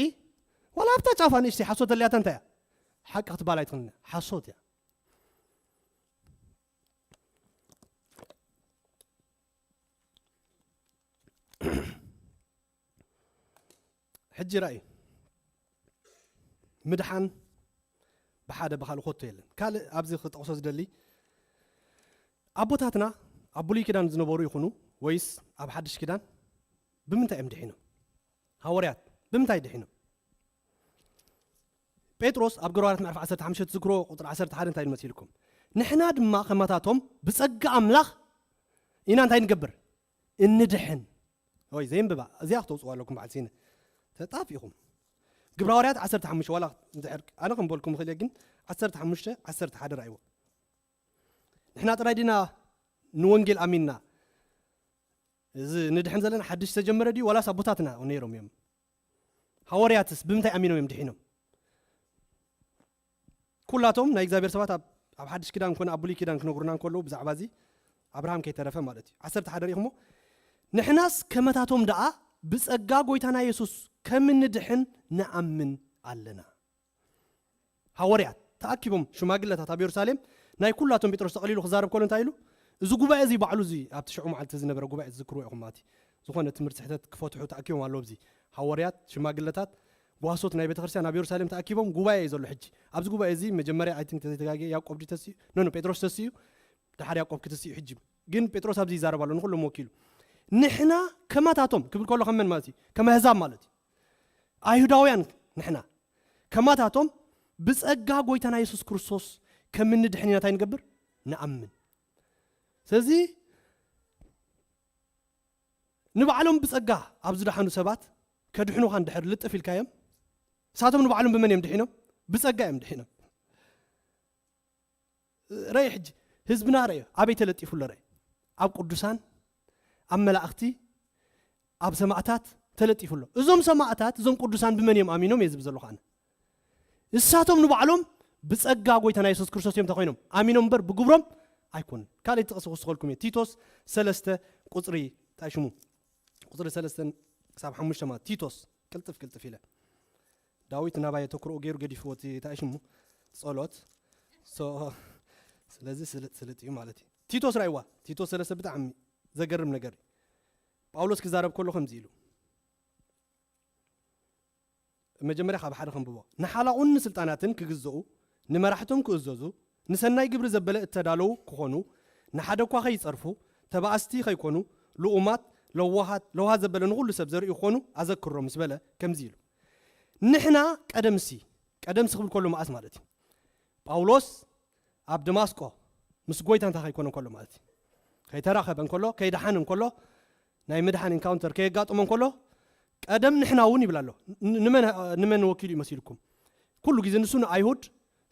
ዋላ ኣብታ ጫፋ ንእሽተይ ሓሶት ተልያታ እንታይ እያ? ሓቂ ክትበሃል ኣይትኽእልን እያ። ሓሶት እያ። ሕጂ ራእዩ ምድሓን ብሓደ ብኻልእ ኮቶ የለን። ካልእ ኣብዚ ክጠቕሶ ዝደሊ ኣቦታትና ኣብ ብሉይ ኪዳን ዝነበሩ ይኹኑ ወይስ ኣብ ሓድሽ ኪዳን ብምንታይ እዮም ድሒኖም? ሃዋርያት ብምንታይ ድሒኖም? ጴጥሮስ ኣብ ግብረ ሃዋርያት ምዕራፍ ዓሰርተ ሓሙሽተ ትዝክሮ ቁጽሪ ዓሰርተ ሓደ እንታይ ኢሉ መሲልኩም? ንሕና ድማ ከማታቶም ብጸጋ ኣምላኽ ኢና እንታይ ንገብር? እንድሕን። ወይ ዘየንብባ፣ እዚኣ ክተውጽዋ ኣለኩም በዓል ሲነ። ተጣፊኹም። ግብረ ሃዋርያት ዓሰርተ ሓሙሽተ ዋላ እንድሕር ኣነ ከም በልኩም እኽእል እየ፣ ግን ዓሰርተ ሓሙሽተ ዓሰርተ ሓደ ራእይዎ። ንሕና ጥራይ ዲና ንወንጌል ኣሚንና? እዚ ንድሕን ዘለና ሓድሽ ዝተጀመረ ድዩ ዋላስ ኣቦታትና ነይሮም እዮም? ሃዋርያትስ ብምንታይ ኣሚኖም እዮም ድሒኖም? ኩላቶም ናይ እግዚኣብሔር ሰባት ኣብ፣ ኣብ ሓድሽ ኪዳን ኮነ ኣብ ብሉይ ኪዳን ክነግሩና እንከለዉ ብዛዕባ እዚ ኣብርሃም ከይተረፈ ማለት እዩ። ዓሰርተ ሓደ ርኢኹሞ? ንሕናስ ከመታቶም ደኣ ብጸጋ ጎይታና የሱስ ከም እንድሕን ንኣምን ኣለና። ሃዋርያት ተኣኪቦም ሽማግለታት ኣብ የሩሳሌም ናይ ኩላቶም ጴጥሮስ ተቐሊሉ ክዛረብ ከሎ እንታይ ኢሉ? እዚ ጉባኤ እዚ ባዕሉ እዚ ኣብቲ ሽዑ መዓልቲ ዝነበረ ጉባኤ ትዝክርዎ ኢኹም ማለት እዩ። ዝኾነ ትምህርቲ ስሕተት ክፈትሑ ተኣኪቦም ኣለዉ። ኣብዚ ሃዋርያት፣ ሽማግለታት፣ ጓሶት ናይ ቤተክርስትያን ኣብ የሩሳሌም ተኣኪቦም ጉባኤ እዩ ዘሎ ሕጂ። ኣብዚ ጉባኤ እዚ መጀመርያ ኣይ ቲንክ ተዘይተጋግየ ያዕቆብ ድዩ ተሲኡ? ኖ፣ ኖ፣ ጴጥሮስ ተሲኡ፣ ድሓር ያዕቆብ ክትስኡ ሕጂ። ግን ጴጥሮስ ኣብዚ ይዛረብ ኣሎ ንኹሎም ወኪሉ። ንሕና ከማታቶም ክብል ከሎ ከም መን ማለት እዩ? ከም ኣህዛብ ማለት እዩ። ኣይሁዳውያን ንሕና ከማታቶም ብጸጋ ጎይታና የሱስ ክርስቶስ ከም እንድሕን ኢና እንታይ ንገብር? ንኣምን። ስለዚ ንባዕሎም ብጸጋ ኣብ ዝደሓኑ ሰባት ከድሕኑኻ እንድሕር ልጥፍ ኢልካዮም፣ ንሳቶም ንባዕሎም ብመን እዮም ድሒኖም? ብጸጋ እዮም ድሒኖም። ረይ ሕጂ ህዝብና ረይ ኣበይ ተለጢፉ ኣሎ? ረይ ኣብ ቅዱሳን፣ ኣብ መላእኽቲ፣ ኣብ ሰማእታት ተለጢፉ ኣሎ። እዞም ሰማእታት፣ እዞም ቅዱሳን ብመን እዮም ኣሚኖም እየ ዝብል ዘለኹ ኣነ። እሳቶም ንባዕሎም ብጸጋ ጎይታና የሱስ ክርስቶስ እዮም ተኾይኖም ኣሚኖም እምበር ብግብሮም ኣይኮኑን። ካልእ ጥቕሲ ክውስኸልኩም እየ። ቲቶስ ሰለስተ ቁጽሪ፣ እንታይ ሽሙ? ቁጽሪ ሰለስተ ክሳብ ሓሙሽተ ማለት ቲቶስ፣ ቅልጥፍ ቅልጥፍ ኢለ። ዳዊት ናባይ ኣተኩሮኡ ገይሩ ገዲፍዎ እቲ እንታይ ሽሙ? ጸሎት። ሶ፣ ስለዚ ስልጥ ስልጥ እዩ ማለት እዩ። ቲቶስ ራእይዋ፣ ቲቶስ ሰለስተ ብጣዕሚ ዘገርም ነገር እዩ። ጳውሎስ ክዛረብ ከሎ ከምዚ ኢሉ። መጀመርያ ካብ ሓደ ከንብቦ። ንሓላቑን ንስልጣናትን ክግዝኡ፣ ንመራሕቶም ክእዘዙ፣ ንሰናይ ግብሪ ዘበለ እተዳለዉ ክኾኑ፣ ንሓደ እኳ ከይጸርፉ፣ ተባእስቲ ከይኮኑ፣ ልኡማት፣ ለዋሃት፣ ለውሃት ዘበለ ንኹሉ ሰብ ዘርእዩ ክኾኑ ኣዘክሮ ምስ በለ ከምዚ ኢሉ። ንሕና ቀደምሲ፣ ቀደምሲ ክብል ከሎ መኣስ ማለት እዩ? ጳውሎስ ኣብ ደማስቆ ምስ ጎይታ እንታይ ከይኮነ እንከሎ ማለት እዩ? ከይተራኸበ እንከሎ፣ ከይደሓነ እንከሎ፣ ናይ ምድሓን ኢንካውንተር ከየጋጥሞ እንከሎ፣ ቀደም ንሕና እውን ይብል ኣሎ። ን-፣ ንመን፣ ንመን ወኪሉ እዩ መሲልኩም? ኩሉ ግዜ ንሱ ንኣይሁድ፣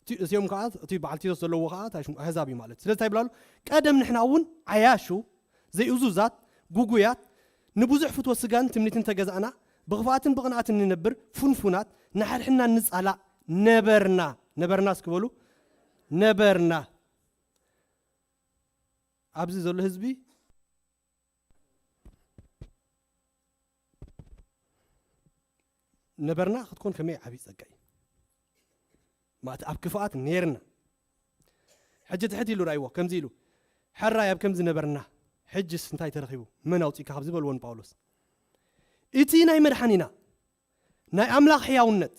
እቲ፣ እዚኦም ከዓ፣ እቲ በዓል ቲቶስ ዘለዎ ከዓ፣ እንታይ ሽሙ፣ ኣህዛብ እዩ ማለት። ስለዚ እንታይ ይብል ኣሎ? ቀደም ንሕና እውን ዓያሹ፣ ዘይእዙዛት፣ ጉጉያት፣ ንብዙሕ ፍትወት ስጋን ትምኒትን ተገዛእና፣ ብኽፍኣትን ብቕንኣትን ንነብር፣ ፍንፉናት፣ ንሓድሕድና ንጻላእ ነበርና። ነበርና እስኪ በሉ። ነበርና። ኣብዚ ዘሎ ህዝቢ ነበርና ክትኮን ከመይ ዓብዪ ጸጋ እዩ። ማለት ኣብ ክፍኣት ነይርና። ሕጂ ትሕት ኢሉ ራእይዎ፣ ከምዚ ኢሉ፣ "ሕራይ ኣብ ከምዚ ነበርና፣ ሕጅስ እንታይ ተረኺቡ? መን ኣውጺእካ?" ካብ ዝበልዎ ንጳውሎስ። እቲ ናይ መድሓኒና፣ ናይ ኣምላኽ ሕያውነት፣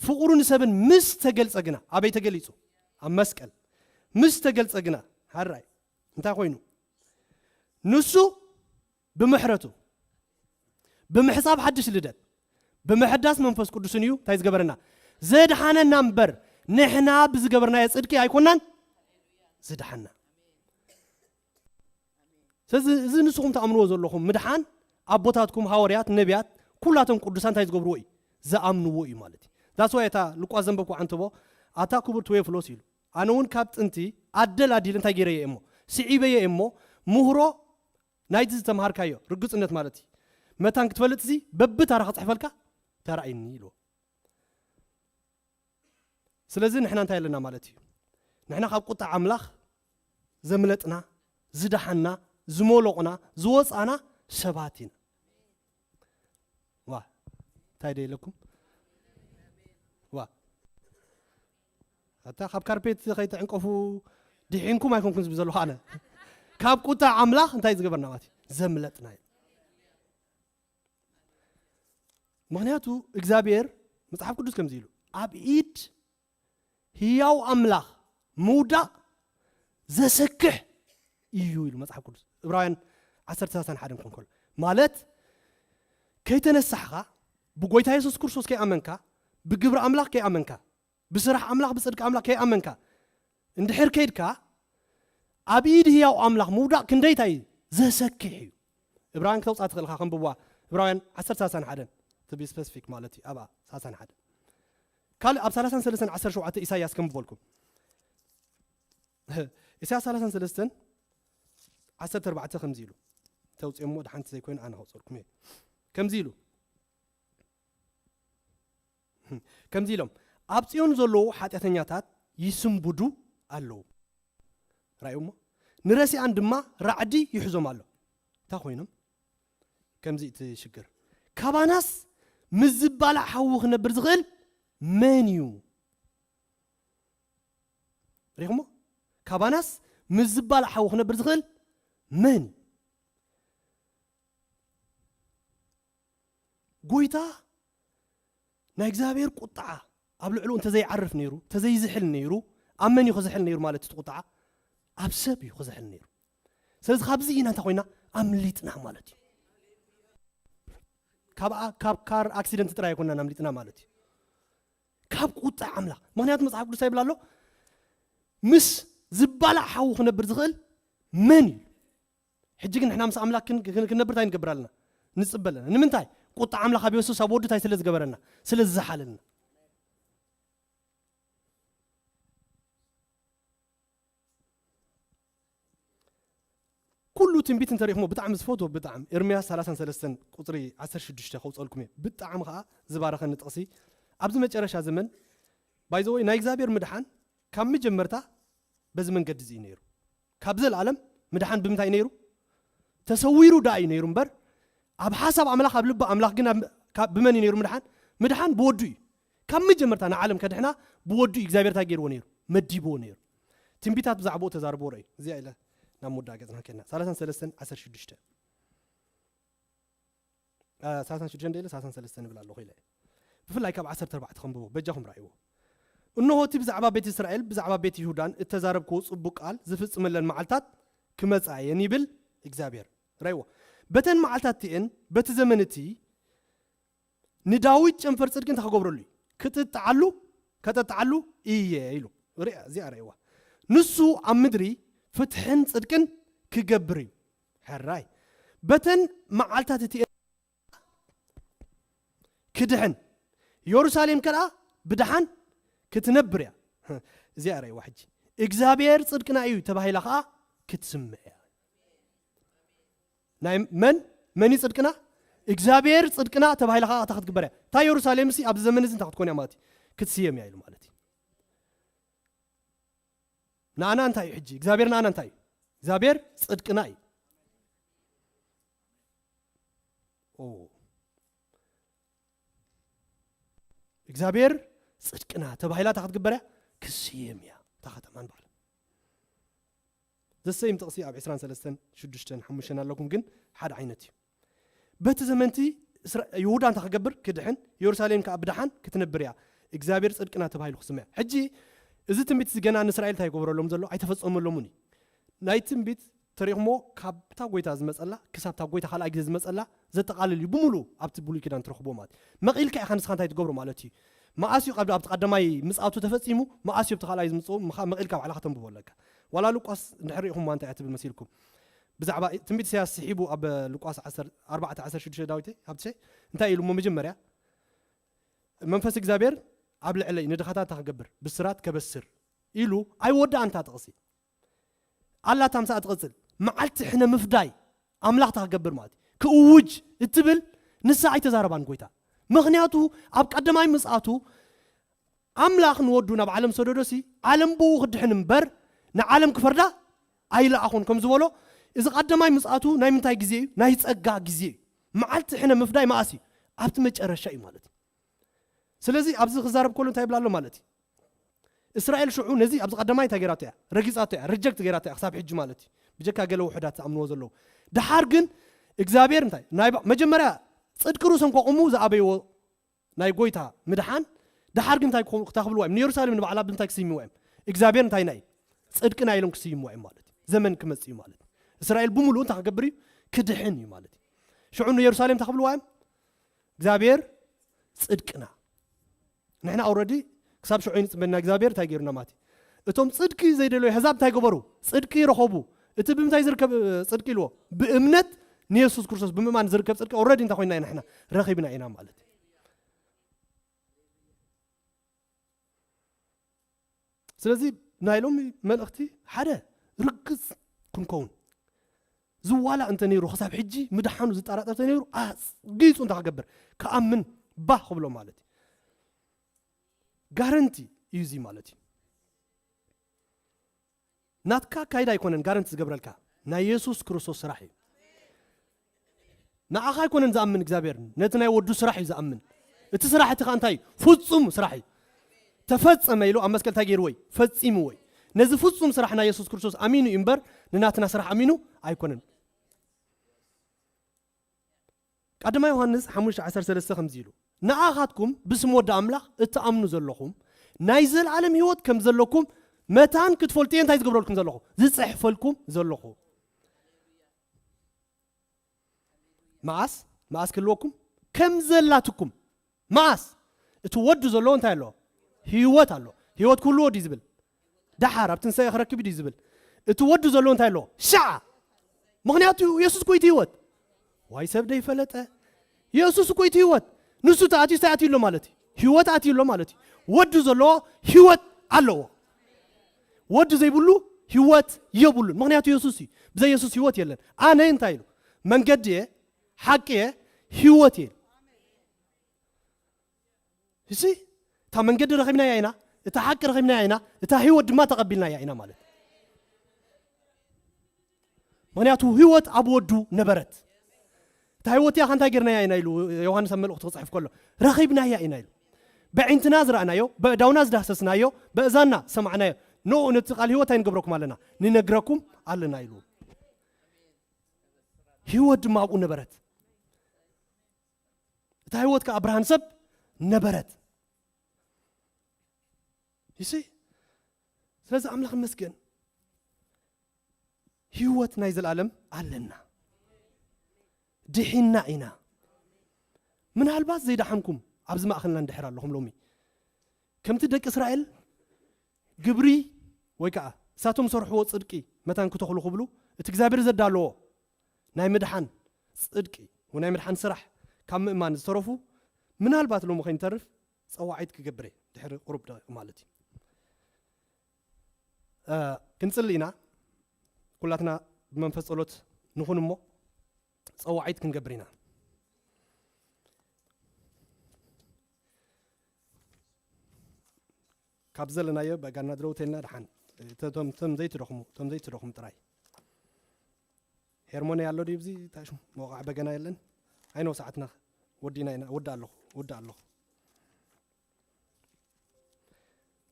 ፍቕሩ ንሰብን ምስ ተገልጸ ግና፣ ኣበይ ተገሊጹ? ኣብ መስቀል ምስ ተገልጸ ግና፣ ሓራይ እንታይ ኮይኑ? ንሱ ብምሕረቱ፣ ብምሕሳብ ሓድሽ ልደት፣ ብምሕዳስ መንፈስ ቅዱስን እዩ እንታይ ዝገበረና? ዘድሓነና እምበር፣ ንሕና ብዝገበርናዮ ጽድቂ ኣይኮናን ዝድሓና። ስለዚ እዚ ንስኹም ትኣምንዎ ዘለኹም ምድሓን፣ ኣቦታትኩም፣ ሃዋርያት፣ ነቢያት፣ ኩላቶም ቅዱሳን እንታይ ዝገብርዎ እዩ? ዝኣምንዎ እዩ ማለት እዩ። ዛስ ዋይ እታ ሉቃስ ዘንበብኩ ዓንተቦ፣ ኣታ ክቡር ቴዎፍሎስ ኢሉ፣ ኣነ እውን ካብ ጥንቲ ኣደላዲል እንታይ ገይረየ እሞ፣ ስዒበየ እሞ፣ ምህሮ ናይዚ ዝተምሃርካዮ ርግጽነት ማለት እዩ። መታን ክትፈልጥ እዚ በብታራ ክጽሕፈልካ ተራእይኒ ኢልዎ። ስለዚ ንሕና እንታይ ኣለና ማለት እዩ? ንሕና ካብ ቁጣ ኣምላኽ ዘምለጥና፣ ዝደሓና፣ ዝሞለቑና፣ ዝወጻና ሰባት ኢና። ዋ፣ እንታይ ደይ ኢለኩም? ዋ፣ ኣታ ካብ ካርፔት ከይትዕንቀፉ ድሒንኩም ኣይኮንኩን ዝብል ዘለኹ ኣነ። ካብ ቁጣ ኣምላኽ እንታይ ዝገበርና ማለት እዩ? ዘምለጥና እዩ። ምኽንያቱ እግዚኣብሔር መጽሓፍ ቅዱስ ከምዚ ኢሉ፣ ኣብ ኢድ ህያው ኣምላኽ ምውዳቕ ዘሰክሕ እዩ ኢሉ መጽሓፍ ቅዱስ። ዕብራውያን ዓሰርተ ሰላሳን ሓደን ክኾን ከሎ፣ ማለት ከይተነሳሕኻ፣ ብጎይታ የሱስ ክርስቶስ ከይኣመንካ፣ ብግብሪ ኣምላኽ ከይኣመንካ፣ ብስራሕ ኣምላኽ፣ ብጽድቂ ኣምላኽ ከይኣመንካ እንድሕር ከይድካ፣ ኣብ ኢድ ህያው ኣምላኽ ምውዳቕ ክንደይ እንታይ እዩ? ዘሰክሕ እዩ። ዕብራውያን ክተውጻእ ትኽእል ኢኻ፣ ከንብብዋ። ዕብራውያን ዓሰርተ ሰላሳን ሓደን፣ to be specific ማለት እዩ፣ ኣብኣ ሰላሳን ሓደን። ካልእ ኣብ ሰላሳን ሰለስተን ዓሰርተ ሸውዓተ ኢሳይያስ ከንብበልኩም። ኢሳይያስ ሰላሳን ሰለስተን ዓሰርተ ኣርባዕተ ከምዚ ኢሉ፣ ተውጽኦሞ፣ ድሓንቲ ዘይኮይኑ ኣነ ከውጽልኩም እየ። ከምዚ ኢሉ፣ ከምዚ ኢሎም፣ ኣብ ጽዮን ዘለዉ ሓጢኣተኛታት ይስንብዱ ኣለዉ። ራእዩሞ፣ ንረሲኣን ድማ ራዕዲ ይሕዞም ኣሎ። እንታይ ኮይኖም? ከምዚ እቲ ሽግር። ካባናስ ምስ ዝባላዕ ሓዊ ክነብር ዝኽእል መን እዩ? ሪኹሞ? ካባናስ ምስ ዝባላዕ ሓዊ ክነብር ዝኽእል መን እዩ? ጎይታ ናይ እግዚኣብሔር ቁጥዓ ኣብ ልዕሉ እንተዘይዓርፍ ነይሩ፣ እንተዘይዝሕል ነይሩ፣ ኣብ መን እዩ ክዝሕል ነይሩ ማለት እቲ ቁጥዓ? ኣብ ሰብ እዩ ክዝሕል ነይሩ። ስለዚ ካብዚ ኢና እንታይ ኮይና? ኣምሊጥና ማለት እዩ። ካብ፣ ካብ ካር ኣክሲደንት ጥራይ ኣይኮናን ኣምሊጥና ማለት እዩ። ካብ ቁጣ ኣምላኽ። ምኽንያቱ መጽሓፍ ቅዱስ ይብል ኣሎ፣ ምስ ዝባላዕ ሓዊ ክነብር ዝኽእል መን እዩ? ሕጂ ግን ንሕና ምስ ኣምላኽ ክን-፣ ክን-፣ ክንነብር እንታይ ንገብር ኣለና? ንጽበ ኣለና። ንምንታይ? ቁጣ ኣምላኽ ኣብ የሱስ ኣብ ወዱ እንታይ ስለ ዝገበረና? ስለ ዝዘሓለልና። ኩሉ ትንቢት እንተሪእኹሞ ብጣዕሚ ዝፈትዎ ብጣዕሚ ኤርምያስ ሰላሳን ሰለስተን ቁጽሪ ዓሰርተ ሽዱሽተ ከውጸልኩም እየ። ብጣዕሚ ኸዓ ዝባረኸኒ ጥቕሲ ኣብዚ መጨረሻ ዘመን ባይዘወይ ናይ እግዚኣብሔር ምድሓን ካብ መጀመርታ በዚ መንገዲ እዚ እዩ ነይሩ። ካብ ዘለኣለም ምድሓን ብምንታይ ነይሩ? ተሰዊሩ ደኣ እዩ ነይሩ እምበር ኣብ ሓሳብ ኣምላኽ ኣብ ልቢ ኣምላኽ ግን ኣብ፣ ካብ፣ ብመን እዩ ነይሩ ምድሓን? ምድሓን ብወዱ እዩ። ካብ መጀመርታ ንዓለም ከድሕና ብወዱ እዩ እግዚኣብሔር እንታይ ገይርዎ ነይሩ? መዲብዎ ነይሩ። ትንቢታት ብዛዕባኡ ተዛርብዎ ረእዩ። እዚኣ ኢለ ናብ ምውዳእ ገጽና ከድና። ሰላሳን ሰለስተን ዓሰርተ ሽዱሽተ። አ፣ ሰላሳን ሽዱሽተ ኢለ ሰላሳን ሰለስተን ንብል ኣለኹ ኢለ። ብፍላይ ካብ ዓሰርተ ኣርባዕተ ከንብቦ፣ በጃኹም ራእይዎ። እንሆ እቲ ብዛዕባ ቤት እስራኤል፣ ብዛዕባ ቤት ይሁዳን እተዛረብክዎ ጽቡቕ ቃል ዝፍጽመለን መዓልታት ክመጻ እየን ይብል እግዚኣብሔር። ራእይዎ። በተን መዓልታት እቲኤን፣ በቲ ዘመን እቲ ንዳዊት ጨንፈር ጽድቂ እንታይ ክገብረሉ እዩ? ክጥጥዓሉ፣ ከጠጥዓሉ እየ ኢሉ። ሪኣ፣ እዚኣ ራእይዋ። ንሱ ኣብ ምድሪ ፍትሕን ጽድቅን ክገብር እዩ። ሕራይ። በተን መዓልታት እቲኤን ክድሕን፣ የሩሳሌም ከኣ ብድሓን ክትነብር እያ። እዚኣ ራእይዋ ሕጂ። እግዚኣብሔር ጽድቅና እዩ ተባሂላ ከኣ ክትስምዕ እያ። ናይ መን? መን እዩ ጽድቅና? እግዚኣብሔር ጽድቅና ተባሂላ ከኣ እታ ክትግበር እያ። እታ የሩሳሌም ሲ ኣብዚ ዘመን እዚ እንታይ ክትኮን እያ ማለት እዩ? ክትስየም እያ ኢሉ ማለት እዩ። ንኣና እንታይ እዩ ሕጂ? እግዚኣብሔር ንኣና እንታይ እዩ? እግዚኣብሔር ጽድቅና እዩ። ኦ። እግዚኣብሔር ጽድቅና ተባሂላ እታ ክትግበር እያ፣ ክስየም እያ እታ ከተማ ንባዕላ። ዘሰይም ጥቕሲ ኣብ ዕስራን ሰለስተን ሽዱሽተን ሓሙሽተን ኣለኩም፣ ግን ሓደ ዓይነት እዩ። በቲ ዘመንቲ እስራ-፣ ይሁዳ እንታይ ክገብር? ክድሕን፣ የሩሳሌም ከኣ ብድሓን ክትነብር እያ። እግዚኣብሔር ጽድቅና ተባሂሉ ክስመዕ። ሕጂ እዚ ትንቢት እዚ ገና ንእስራኤል እንታይ ይገብረሎም ዘሎ? ኣይተፈጸመሎምን እዩ። ናይ ትንቢት ተሪኽሞ ካብታ ጎይታ ዝመጸላ ክሳብ እታ ጎይታ ካልኣይ ግዜ ዝመጸላ ዘጠቓልል እዩ። ብምሉእ ኣብቲ ብሉይ ኪዳን ትረኽቦ ማለት እዩ። መቒልካ ኢኻ ንስኻ እንታይ ትገብሮ ማለት እዩ። መኣስ እዩ ካብ ኣብቲ ቀዳማይ ምጽኣቱ ተፈጺሙ፣ መኣስ እዩ ኣብቲ ካልኣይ ዝምጽኡ፣ ምኻ-፣ መቒልካ ባዕልኻ ተንብቦ ኣለካ። ዋላ ሉቃስ እንድሕር ርኢኹምዋ እንታይ እያ ትብል መሲልኩም? ብዛዕባ ትንቢት ኢሳያስ ስሒቡ ኣብ ሉቃስ ዓሰርተ ኣርባዕተ ዓሰርተ ሽዱሽተ ዳዊተይ፣ ሃብትሸይ፣ እንታይ ኢሉ እሞ መጀመርያ? መንፈስ እግዚኣብሔር ኣብ ልዕለይ ንድኻታት እንታይ ክገብር? ብስራት ከበስር ኢሉ ኣይወዳእን እታ ጥቕሲ። ኣላ እታ ምሳኣ ትቕጽል። መዓልቲ ሕነ ምፍዳይ ኣምላኽ እንታይ ክገብር ማለት እዩ? ክእውጅ እትብል ንሳ ኣይተዛረባን ጎይታ። ምኽንያቱ ኣብ ቀዳማይ ምጽኣቱ ኣምላኽ ንወዱ ናብ ዓለም ሰደዶሲ ዓለም ብኡ ክድሕን እምበር ንዓለም ክፈርዳ ኣይለኣኹን ከም ዝበሎ፣ እዚ ቀዳማይ ምጽኣቱ ናይ ምንታይ ግዜ እዩ? ናይ ጸጋ ግዜ እዩ። መዓልቲ ሕነ ምፍዳይ መኣስ እዩ? ኣብቲ መጨረሻ እዩ ማለት እዩ። ስለዚ ኣብዚ ክዛረብ ከሎ እንታይ ይብላ ኣሎ ማለት እዩ? እስራኤል ሽዑ ነዚ ኣብዚ ቀዳማይ እንታይ ገይራቶ እያ? ረጊጻቶ እያ፣ ሪጀክት ገይራቶ እያ ክሳብ ሕጂ ማለት እዩ። ብጀካ ገለ ውሑዳት ዝኣምንዎ ዘለዉ። ደሓር ግን እግዚኣብሔር እንታይ? ናይ ባ-፣ መጀመርያ ጽድቂ ርእሶም ከቑሙ ዝኣበይዎ ናይ ጎይታ ምድሓን፣ ደሓር ግን እንታይ ክኾኑ-፣ ክታ ክብልዋ እዮም? ንየሩሳሌም ንባዕላ ብምንታይ ክስይምዋ እዮም? እግዚኣብሔር እንታይ ናይ? ጽድቅና ኢሎም ክስይምዋ እዮም ማለት እዩ። ዘመን ክመጽእ እዩ ማለት እዩ። እስራኤል ብምሉኡ እንታይ ክገብር እዩ? ክድሕን እዩ ማለት እዩ። ሽዑ ንየሩሳሌም እንታይ ክብልዋ እዮም? እግዚኣብሔር ጽድቅና። ንሕና ኣውረዲ ክሳብ ሽዑ ይንጽበና እግዚኣብሔር እንታይ ገይሩና ማለት እዩ። እቶም ጽድቂ ዘይደለዩ ኣሕዛብ እንታይ ገበሩ? ጽድቂ ረኸቡ። እቲ ብምንታይ ዝርከብ፣ እ፣ ጽድቂ ኢልዎ? ብእምነት ንየሱስ ክርስቶስ ብምእማን ዝርከብ ጽድቂ ኣውረዲ እንታይ ኮይና ኢና ንሕና? ረኺብና ኢና ማለት እዩ። ስለዚ ናይ ሎሚ መልእኽቲ ሓደ ርግጽ ክንከውን። ዝዋላ እንተ ነይሩ ክሳብ ሕጂ ምድሓኑ ዝጠራጠር እንተ ነይሩ ኣጽጊጹ እንታይ ክገብር? ክኣምን ባህ ክብሎ ማለት እዩ። ጋረንቲ እዩ እዚ ማለት እዩ። ናትካ ኣካይዳ ኣይኮነን ጋረንቲ ዝገብረልካ፣ ናይ የሱስ ክርስቶስ ስራሕ እዩ። ንዓኻ ኣይኮነን ዝኣምን እግዚኣብሔር፣ ነቲ ናይ ወዱ ስራሕ እዩ ዝኣምን። እቲ ስራሕ እቲ ኸኣ እንታይ እዩ? ፍጹም ስራሕ እዩ። ተፈጸመ ኢሉ ኣብ መስቀል እንታይ ገይርዎ እዩ? ፈጺምዎ እዩ። ነዚ ፍጹም ስራሕ ናይ የሱስ ክርስቶስ ኣሚኑ እዩ እምበር ንናትና ስራሕ ኣሚኑ ኣይኮነን። ቀዳማይ ዮሃንስ ሓሙሽተ ዓሰርተ ሰለስተ ከምዚ ኢሉ፣ ንኣኻትኩም ብስም ወዲ ኣምላኽ እትኣምኑ ዘለኹም ናይ ዘልኣለም ህይወት ከም ዘለኩም መታን ክትፈልጡ እየ እንታይ ዝገብረልኩም ዘለኹ? ዝጽሕፈልኩም ዘለኹ። መኣስ? መኣስ ክህልወኩም? ከም ዘላትኩም። መኣስ? እቲ ወዱ ዘለዎ እንታይ ኣለዎ? ህይወት ኣለዎ። ህይወት ክህልዎ ድዩ ዝብል? ደሓር ኣብ ትንሳኤ ክረክብ ድዩ ዝብል? እቲ ወዱ ዘለዎ እንታይ ኣለዎ? ሻዓ። ምኽንያቱ የሱስ እኮ እቲ ህይወት። ዋይ ሰብ ደይፈለጠ። የሱስ እኮ እቲ ህይወት። ንሱ ተኣትዩ እንታይ ኣትዩ ኣሎ ማለት እዩ? ህይወት ኣትዩ ኣሎ ማለት እዩ። ወዱ ዘለዎ ህይወት ኣለዎ። ወዱ ዘይብሉ ህይወት የብሉን። ምኽንያቱ የሱስ እዩ። ብዘይ የሱስ ህይወት የለን። ኣነ እንታይ ኢሉ? መንገዲ እየ፣ ሓቂ እየ፣ ህይወት እየ። እሺ፣ እታ መንገዲ ረኺብናያ ኢና፣ እታ ሓቂ ረኺብናያ ኢና፣ እታ ህይወት ድማ ተቐቢልናያ ኢና ማለት። ምኽንያቱ ህይወት ኣብ ወዱ ነበረት። እታ ህይወት እያ እንታይ ጌርናያ ኢና ኢሉ ዮሃንስ ኣብ መልእኽቱ ክጽሕፍ ከሎ፣ ረኺብናያ ኢና ኢሉ። ብዕንትና ዝረኣናዮ፣ በእዳውና ዝዳሰስናዮ፣ በእዛንና ዝሰማዕናዮ፣ ንኡ ነቲ ቃል ህይወት ኣይንገብረኩም ኣለና፣ ንነግረኩም ኣለና ኢሉ። ህይወት ድማ ኣብኡ ነበረት። እታ ህይወት ከኣ ብርሃን ሰብ ነበረት። ይሲ ስለዚ ኣምላኽ ይመስገን፣ ህይወት ናይ ዘላለም ኣለና፣ ድሒና ኢና። ምናልባት ዘይደሓንኩም ኣብዚ ማእኸልና እንድሕር ኣለኹም ሎሚ ከምቲ ደቂ እስራኤል ግብሪ ወይ ከዓ እሳቶም ዝሰርሕዎ ጽድቂ መታን ክተኽሉ ክብሉ እቲ እግዚኣብሔር ዘዳለዎ ናይ ምድሓን ጽድቂ ወይ ናይ ምድሓን ስራሕ ካብ ምእማን ዝተረፉ ምናልባት ሎሚ ከይንተርፍ ጸዋዒት ክገብር እየ ድሕሪ ቁሩብ ደቂቕ ማለት እዩ። እ፣ ክንጽሊ ኢና። ኩላትና ብመንፈስ ጸሎት ንኹን እሞ ጸዋዒት ክንገብር ኢና። ካብ ዘለናዮ በጋና ድረው ተልና ደሓን። እቶም፣ እቶም ዘይትደኽሙ፣ እቶም ዘይትደኽሙ ጥራይ። ሄርሞኒ ኣሎ ድዩ ብዚ ታሹ መውቃዕ በገና የለን? ኣይነው ሰዓትና ወዲና ኢና። ወዲ ኣለኹ፣ ወዲ ኣለኹ።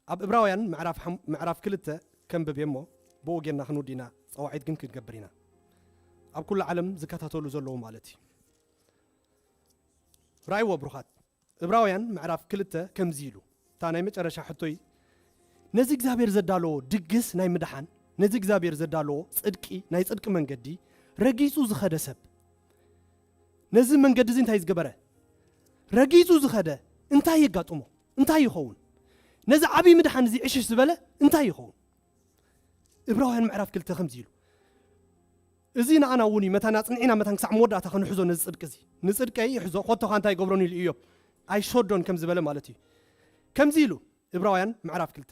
ኣብ እብራውያን ምዕራፍ ሓም-፣ ምዕራፍ ክልተ ከንብብ እየ እሞ ብኡ ጌርና ክንውድ ኢና። ጸዋዒት ግን ክንገብር ኢና። ኣብ ኩሉ ዓለም ዝከታተሉ ዘለዉ ማለት እዩ። ራእይዎ ብሩኻት። እብራውያን ምዕራፍ ክልተ ከምዚ ኢሉ፣ እታ ናይ መጨረሻ ሕቶይ፣ ነዚ እግዚኣብሔር ዘዳለዎ ድግስ ናይ ምድሓን፣ ነዚ እግዚኣብሔር ዘዳለዎ ጽድቂ፣ ናይ ጽድቂ መንገዲ ረጊጹ ዝኸደ ሰብ፣ ነዚ መንገዲ እዚ እንታይ ዝገበረ? ረጊጹ ዝኸደ እንታይ የጋጥሞ? እንታይ ይኸውን? ነዚ ዓብዪ ምድሓን እዚ ዕሽሽ ዝበለ እንታይ ይኸውን? እብራውያን ምዕራፍ ክልተ ከምዚ ኢሉ፣ እዚ ንኣና እውን እዩ፣ መታን ኣጽኒዕና መታን ክሳዕ መወዳእታ ክንሕዞ ነዚ ጽድቂ እዚ። ንጽድቀይ ይሕዞ፣ ኮቶኻ እንታይ ይገብሮን ኢሉ ኢዮብ ኣይሸዶን ከም ዝበለ ማለት እዩ። ከምዚ ኢሉ እብራውያን ምዕራፍ ክልተ፣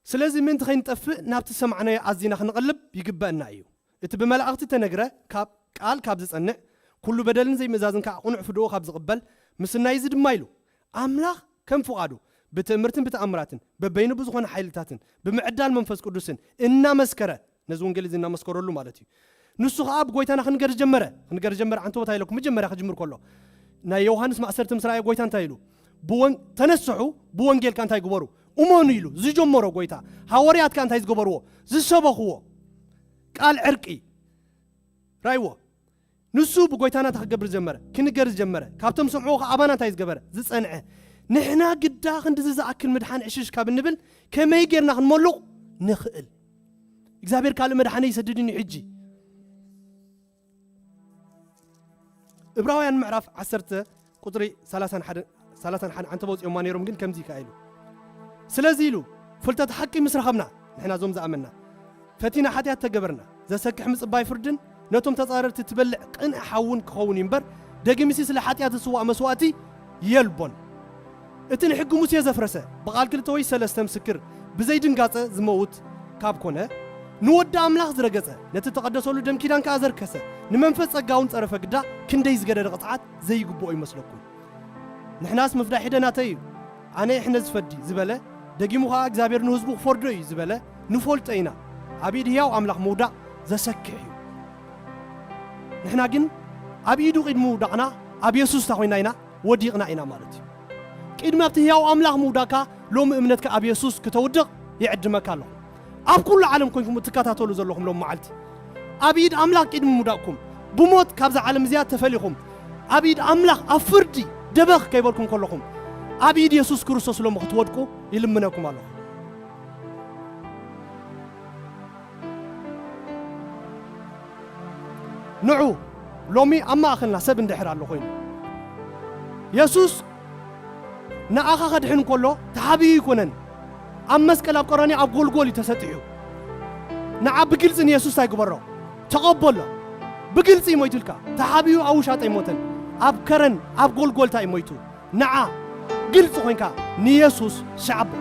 ስለዚ ምእንቲ ከይንጠፍእ ናብቲ ዝሰማዕናዮ ኣዚና ክንቕልብ ይግበአና እዩ። እቲ ብመላእኽቲ ተነግረ ካብ ቃል ካብ ዝጸንዕ፣ ኩሉ በደልን ዘይምእዛዝን ከዓ ቅኑዕ ፍድኡ ካብ ዝቕበል ምስናይ እዚ ድማ ኢሉ፣ ኣምላኽ ከም ፍቓዱ ብትእምርትን ብተኣምራትን በበይኑ ብዝኾነ ሓይልታትን ብምዕዳል መንፈስ ቅዱስን እናመስከረ፣ ነዚ ወንጌል እዚ እናመስከረሉ ማለት እዩ። ንሱ ኸዓ ብጎይታና ክንገር ጀመረ። ክንገር ጀመረ፣ ዓንተ ቦታ ኢለኩም መጀመርያ ክጅምር ከሎ ናይ ዮሃንስ ማእሰርቲ ምስ ረኣየ ጎይታ እንታይ ኢሉ? ብወን-፣ ተነስሑ፣ ብወንጌል ከ እንታይ ግበሩ? እመኑ ኢሉ ዝጀመሮ ጎይታ። ሃዋርያት ከ እንታይ ዝገበርዎ? ዝሰበኽዎ ቃል ዕርቂ። ራይዎ። ንሱ ብጎይታና እንታይ ክገብር ጀመረ? ክንገር ጀመረ። ካብቶም ዝሰምዕዎ ከ ኣባና እንታይ ዝገበረ? ዝጸንዐ። ንሕና ግዳ ክንድዚ ዝኣክል ምድሓን ዕሽሽ ካብ እንብል ከመይ ጌርና ክንመሉቕ ንኽእል? እግዚኣብሔር ካልእ መድሓኒ ይሰድድን እዩ ሕጂ። እብራውያን ምዕራፍ ዓሰርተ ቁጽሪ ሰላሳን ሓደን፣ ሰላሳን ሓደን ዓንተ በውፅኦማ ነይሮም፣ ግን ከምዚ ከኣ ኢሉ፣ ስለዚ ኢሉ ፍልጠት ሓቂ ምስ ረኸብና፣ ንሕና እዞም ዝኣመንና፣ ፈቲና ሓጢኣት ተገበርና፣ ዘሰክሕ ምጽባይ ፍርድን ነቶም ተጻረርቲ ትበልዕ ቅንኢ ሓውን ክኸውን እዩ እምበር፣ ደጊምሲ ስለ ሓጢኣት ዝስዋእ መስዋእቲ የልቦን። እቲ ንሕጊ ሙሴ ዘፍረሰ፣ ብቓል ክልተ ወይ ሰለስተ ምስክር ብዘይድንጋጸ ዝመውት ካብ ኮነ፣ ንወዲ ኣምላኽ ዝረገጸ፣ ነቲ ተቐደሰሉ ደም ኪዳን ከኣ ዘርከሰ፣ ንመንፈስ ጸጋ እውን ጸረፈ ግዳ፣ ክንደይ ዝገደደ ቅጽዓት ዘይግብኦ ይመስለኩም? ንሕናስ ምፍዳይ ሕደ ናተይ እዩ፣ ኣነ ይሕነ ዝፈዲ ዝበለ፣ ደጊሙ ኸኣ እግዚኣብሔር ንህዝቡ ክፈርዶ እዩ ዝበለ ንፈልጦ ኢና። ኣብ ኢድ ህያው ኣምላኽ ምውዳቕ ዘሰክሕ እዩ። ንሕና ግን ኣብ ኢዱ ቅድሚ ምውዳቕና ኣብ የሱስ እንታ ኮይና ኢና ወዲቕና ኢና ማለት እዩ። ቅድሚ ኣብቲ ህያው ኣምላኽ ምውዳቕካ ሎሚ እምነትካ ኣብ የሱስ ክተውድቕ ይዕድመካ ኣለኹ። ኣብ ኩሉ ዓለም ኮንኩም እትከታተሉ ዘለኹም ሎም መዓልቲ፣ ኣብ ኢድ ኣምላኽ ቅድሚ ምውዳቕኩም፣ ብሞት ካብዛ ዓለም እዚኣ ተፈሊኹም፣ ኣብ ኢድ ኣምላኽ ኣብ ፍርዲ ደበኽ ከይበልኩም ከለኹም፣ ኣብ ኢድ የሱስ ክርስቶስ ሎሚ ክትወድቁ ይልምነኩም ኣለኹ። ንዑ፣ ሎሚ ኣብ ማእኸልና ሰብ እንድሕር ኣሎ ኮይኑ፣ የሱስ ንኣኻ ከድሕን እንከሎ ተሓቢኡ ኣይኮነን። ኣብ መስቀል ኣብ ቀራንዮ ኣብ ጎልጎል እዩ ተሰጢሑ። ንዓ ብግልጺ ንየሱስ እንታይ ግበሮ? ተቐበሎ። ብግልጺ እዩ ሞይቱልካ። ተሓቢኡ ኣብ ውሻጠ ኣይሞተን። ኣብ ከረን ኣብ ጎልጎልታ እዩ ሞይቱ። ንዓ ግልጺ ኮይንካ ንየሱስ ሰዓቦ።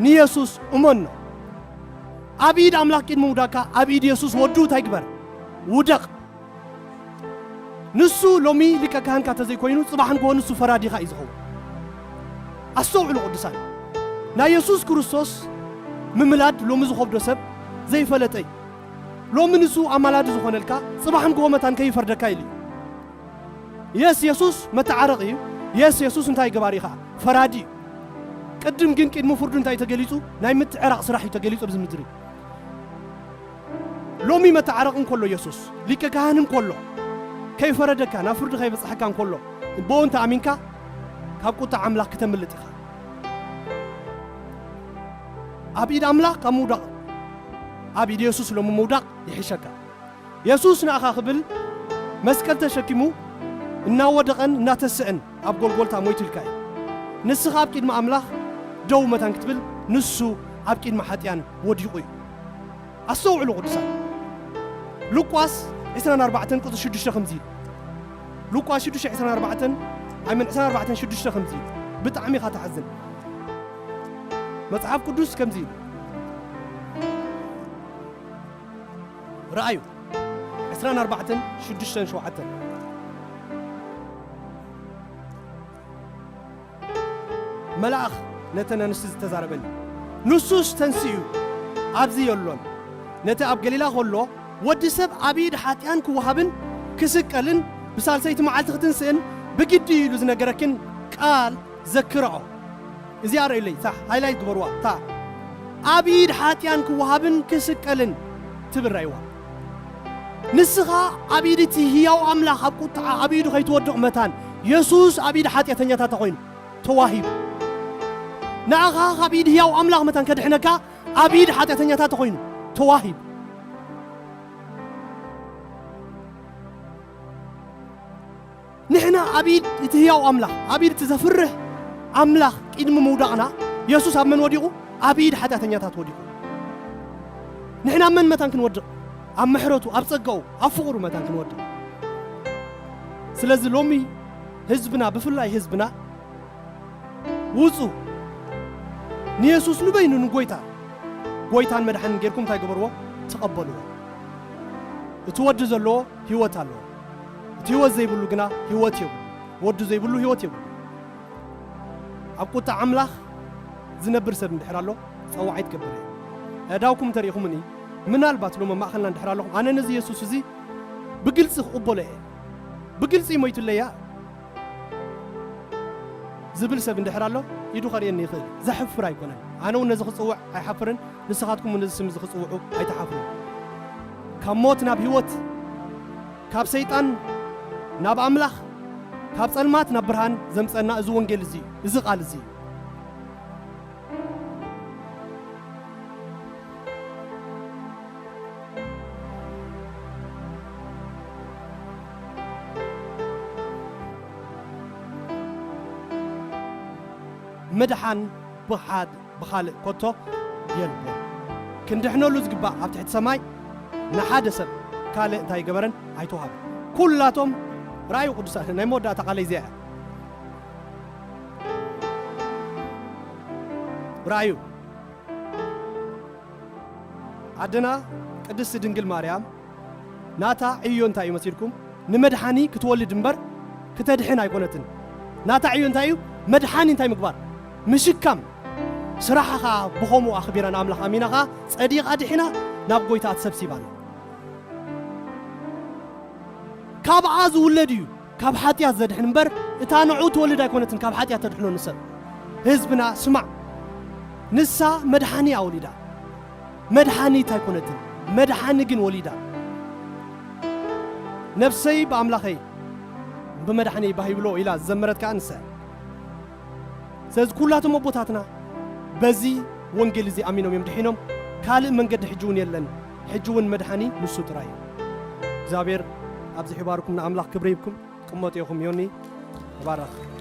ንየሱስ እመኖ። ኣብ ኢድ ኣምላኽ ቅድሚ ምውዳቕካ ኣብ ኢድ የሱስ ወዱ እንታይ ግበር? ውደቕ። ንሱ ሎሚ ሊቀ ካህንካ ተዘይኮይኑ፣ ጽባሕ ንግሆ ንሱ ፈራዲኻ እዩ ዝኸውን። ኣስተውዕሉ ቅዱሳን፣ ናይ የሱስ ክርስቶስ ምምላድ ሎሚ ዝኸብዶ ሰብ ዘይፈለጠ እዩ። ሎሚ ንሱ ኣማላዲ ዝኾነልካ፣ ጽባሕ ንግሆ መታን ከይፈርደካ ኢሉ እዩ። የስ የሱስ መተዓረቒ እዩ። የስ የሱስ እንታይ ገባሪ ኸዓ? ፈራዲ እዩ። ቅድም ግን ቅድሚ ፍርዱ እንታይ ተገሊጹ? ናይ ምትዕራቕ ስራሕ እዩ ተገሊጹ ኣብዚ ምድሪ። ሎሚ መተዓረቒ እንከሎ የሱስ፣ ሊቀ ካህን እንከሎ፣ ከይፈረደካ፣ ናብ ፍርዲ ከይበጽሐካ እንከሎ፣ ብኡ እንተ ኣሚንካ፣ ካብ ቁጣ ኣምላኽ ክተምልጥ ኢኻ። ኣብ ኢድ ኣምላኽ ካብ ምውዳቕ፣ ኣብ ኢድ የሱስ ሎሚ ምውዳቕ ይሕሸካ። የሱስ ንኣኻ ክብል መስቀል ተሸኪሙ እናወደቐን እናተስአን ኣብ ጎልጎልታ ሞይቱልካ እዩ። ንስኻ ኣብ ቅድሚ ኣምላኽ ደው መታን ክትብል ንሱ ኣብ ቅድሚ ሓጢኣን ወዲቑ እዩ። ኣስተውዕሉ ቅዱሳን። ሉቃስ ዕስራን ኣርባዕተን ቁጽሪ ሽዱሽተ ከምዚ ኢሉ። ሉቃስ ሽዱሽተ ዕስራን ኣርባዕተን፣ ኣይ ምን ዕስራን ኣርባዕተን ሽዱሽተ ከምዚ ኢሉ። ብጣዕሚ ኢኻ ትሓዝን። መጽሓፍ ቅዱስ ከምዚ ኢሉ። ረኣዩ። ዕስራን ኣርባዕተን ሽዱሽተን ሸውዓተን። መልኣኽ ነተን ኣንስቲ ዝተዛረበን። ንሱስ ተንሲኡ ኣብዚ የሎን። ነቲ ኣብ ገሊላ ከሎ፣ ወዲ ሰብ ኣብ ኢድ ሓጢኣን ክወሃብን ክስቀልን ብሳልሰይቲ መዓልቲ ክትንስእን ብግዲ እዩ ኢሉ ዝነገረክን ቃል ዘክርኦ። እዚኣ ርእዩለይ፣ እታ ሃይላይት ግበርዋ፣ እታ ኣብ ኢድ ሓጢኣን ክወሃብን ክስቀልን ትብል ራእይዋ። ንስኻ ኣብ ኢድ እቲ ህያው ኣምላኽ ኣብ ቁጥዓ ኣብ ኢዱ ከይትወድቕ መታን፣ የሱስ ኣብ ኢድ ሓጢኣተኛታት ተኾይኑ ተዋሂቡ። ንኣኻ ካብ ኢድ ህያው ኣምላኽ መታን ከድሕነካ ኣብ ኢድ ሓጢኣተኛታት ተኾይኑ ተዋሂቡ። ንሕና ኣብ ኢድ እቲ ህያው ኣምላኽ፣ ኣብ ኢድ እቲ ዘፍርህ ኣምላኽ ቅድሚ ምውዳቕና፣ የሱስ ኣብ መን ወዲቑ? ኣብ ኢድ ሓጢኣተኛታት ወዲቑ። ንሕና ኣብ መን መታን ክንወድቕ? ኣብ ምሕረቱ፣ ኣብ ጸጋኡ፣ ኣብ ፍቕሩ መታን ክንወድቕ። ስለዚ ሎሚ ህዝብና፣ ብፍላይ ህዝብና፣ ውጹ፣ ንየሱስ ንበይኑ ንጎይታ፣ ጎይታን መድሓንን ጌርኩም እንታይ ግበርዎ? ተቐበልዎ። እቲ ወዲ ዘለዎ ህይወት ኣለዎ። እቲ ህይወት ዘይብሉ ግና ህይወት የብሉ። ወዱ ዘይብሉ ህይወት የብሉ። ኣብ ቁጣ ኣምላኽ ዝነብር ሰብ እንድሕር ኣሎ፣ ጸዋዒት ገብር እየ። ኣእዳውኩም እንተሪእኹምኒ፣ ምናልባት ሎም ኣብ ማእኸልና እንድሕር ኣለኹም፣ ኣነ ነዚ የሱስ እዚ ብግልጺ ክቕበሎ እየ። ብግልጺ ሞይቱለያ ዝብል ሰብ እንድሕር ኣሎ፣ ኢዱ ከርእየኒ ይኽእል። ዘሕፍር ኣይኮነን። ኣነ እውን ነዚ ክጽውዕ ኣይሓፍርን፣ ንስኻትኩም እውን ነዚ ስም እዚ ክጽውዑ ኣይትሓፍሩ። ካብ ሞት ናብ ህይወት፣ ካብ ሰይጣን ናብ ኣምላኽ፣ ካብ ጸልማት ናብ ብርሃን ዘምጸና እዚ ወንጌል እዚ እዩ፣ እዚ ቃል እዚ እዩ። ምድሓን ብሓድ ብኻልእ ኮቶ የልቦን። ክንድሕነሉ ዝግባእ ኣብ ትሕቲ ሰማይ ንሓደ ሰብ ካልእ እንታይ ገበረን ኣይተዋህበን። ኩላቶም ረኣዩ ቅዱሳን፣ ናይ መወዳእታ ቃለይ እዚኣ እያ። ረኣዩ። ኣደና ቅድስቲ ድንግል ማርያም ናታ ዕዮ እንታይ እዩ መሲልኩም? ንመድሓኒ ክትወልድ እምበር ክተድሕን ኣይኮነትን። ናታ ዕዮ እንታይ እዩ? መድሓኒ እንታይ ምግባር? ምሽካም። ስራሓ ኸዓ ብኸምኡ ኣኽቢራ ንኣምላኽ ኣሚና ኸዓ ጸዲቓ ድሒና ናብ ጎይታ ትሰብሲባና። ካብኣ ዝውለድ እዩ ካብ ሓጢኣት ዘድሕን እምበር፣ እታ ንዑ ትወልድ ኣይኮነትን ካብ ሓጢኣት ተድሕኖ ንሰብ። ህዝብና ስማዕ፣ ንሳ መድሓኒ እያ ወሊዳ፣ መድሓኒት ኣይኮነትን፣ መድሓኒ ግን ወሊዳ። ነፍሰይ ብኣምላኸይ ብመድሓኒይ ባህ ይብሎ ኢላ ዝዘመረት ከኣ ንሳ እያ። ስለዚ ኩላቶም ኣቦታትና በዚ ወንጌል እዚ ኣሚኖም እዮም ድሒኖም። ካልእ መንገዲ ሕጂ እውን የለን። ሕጂ እውን መድሓኒ ንሱ ጥራይ እዩ። እግዚኣብሔር ኣብዚሑ ይባርኩም። ንኣምላኽ ክብሪ ይብኩም። ቅመጡ ኢኹም። ዮኒ፣ ተባረኽ።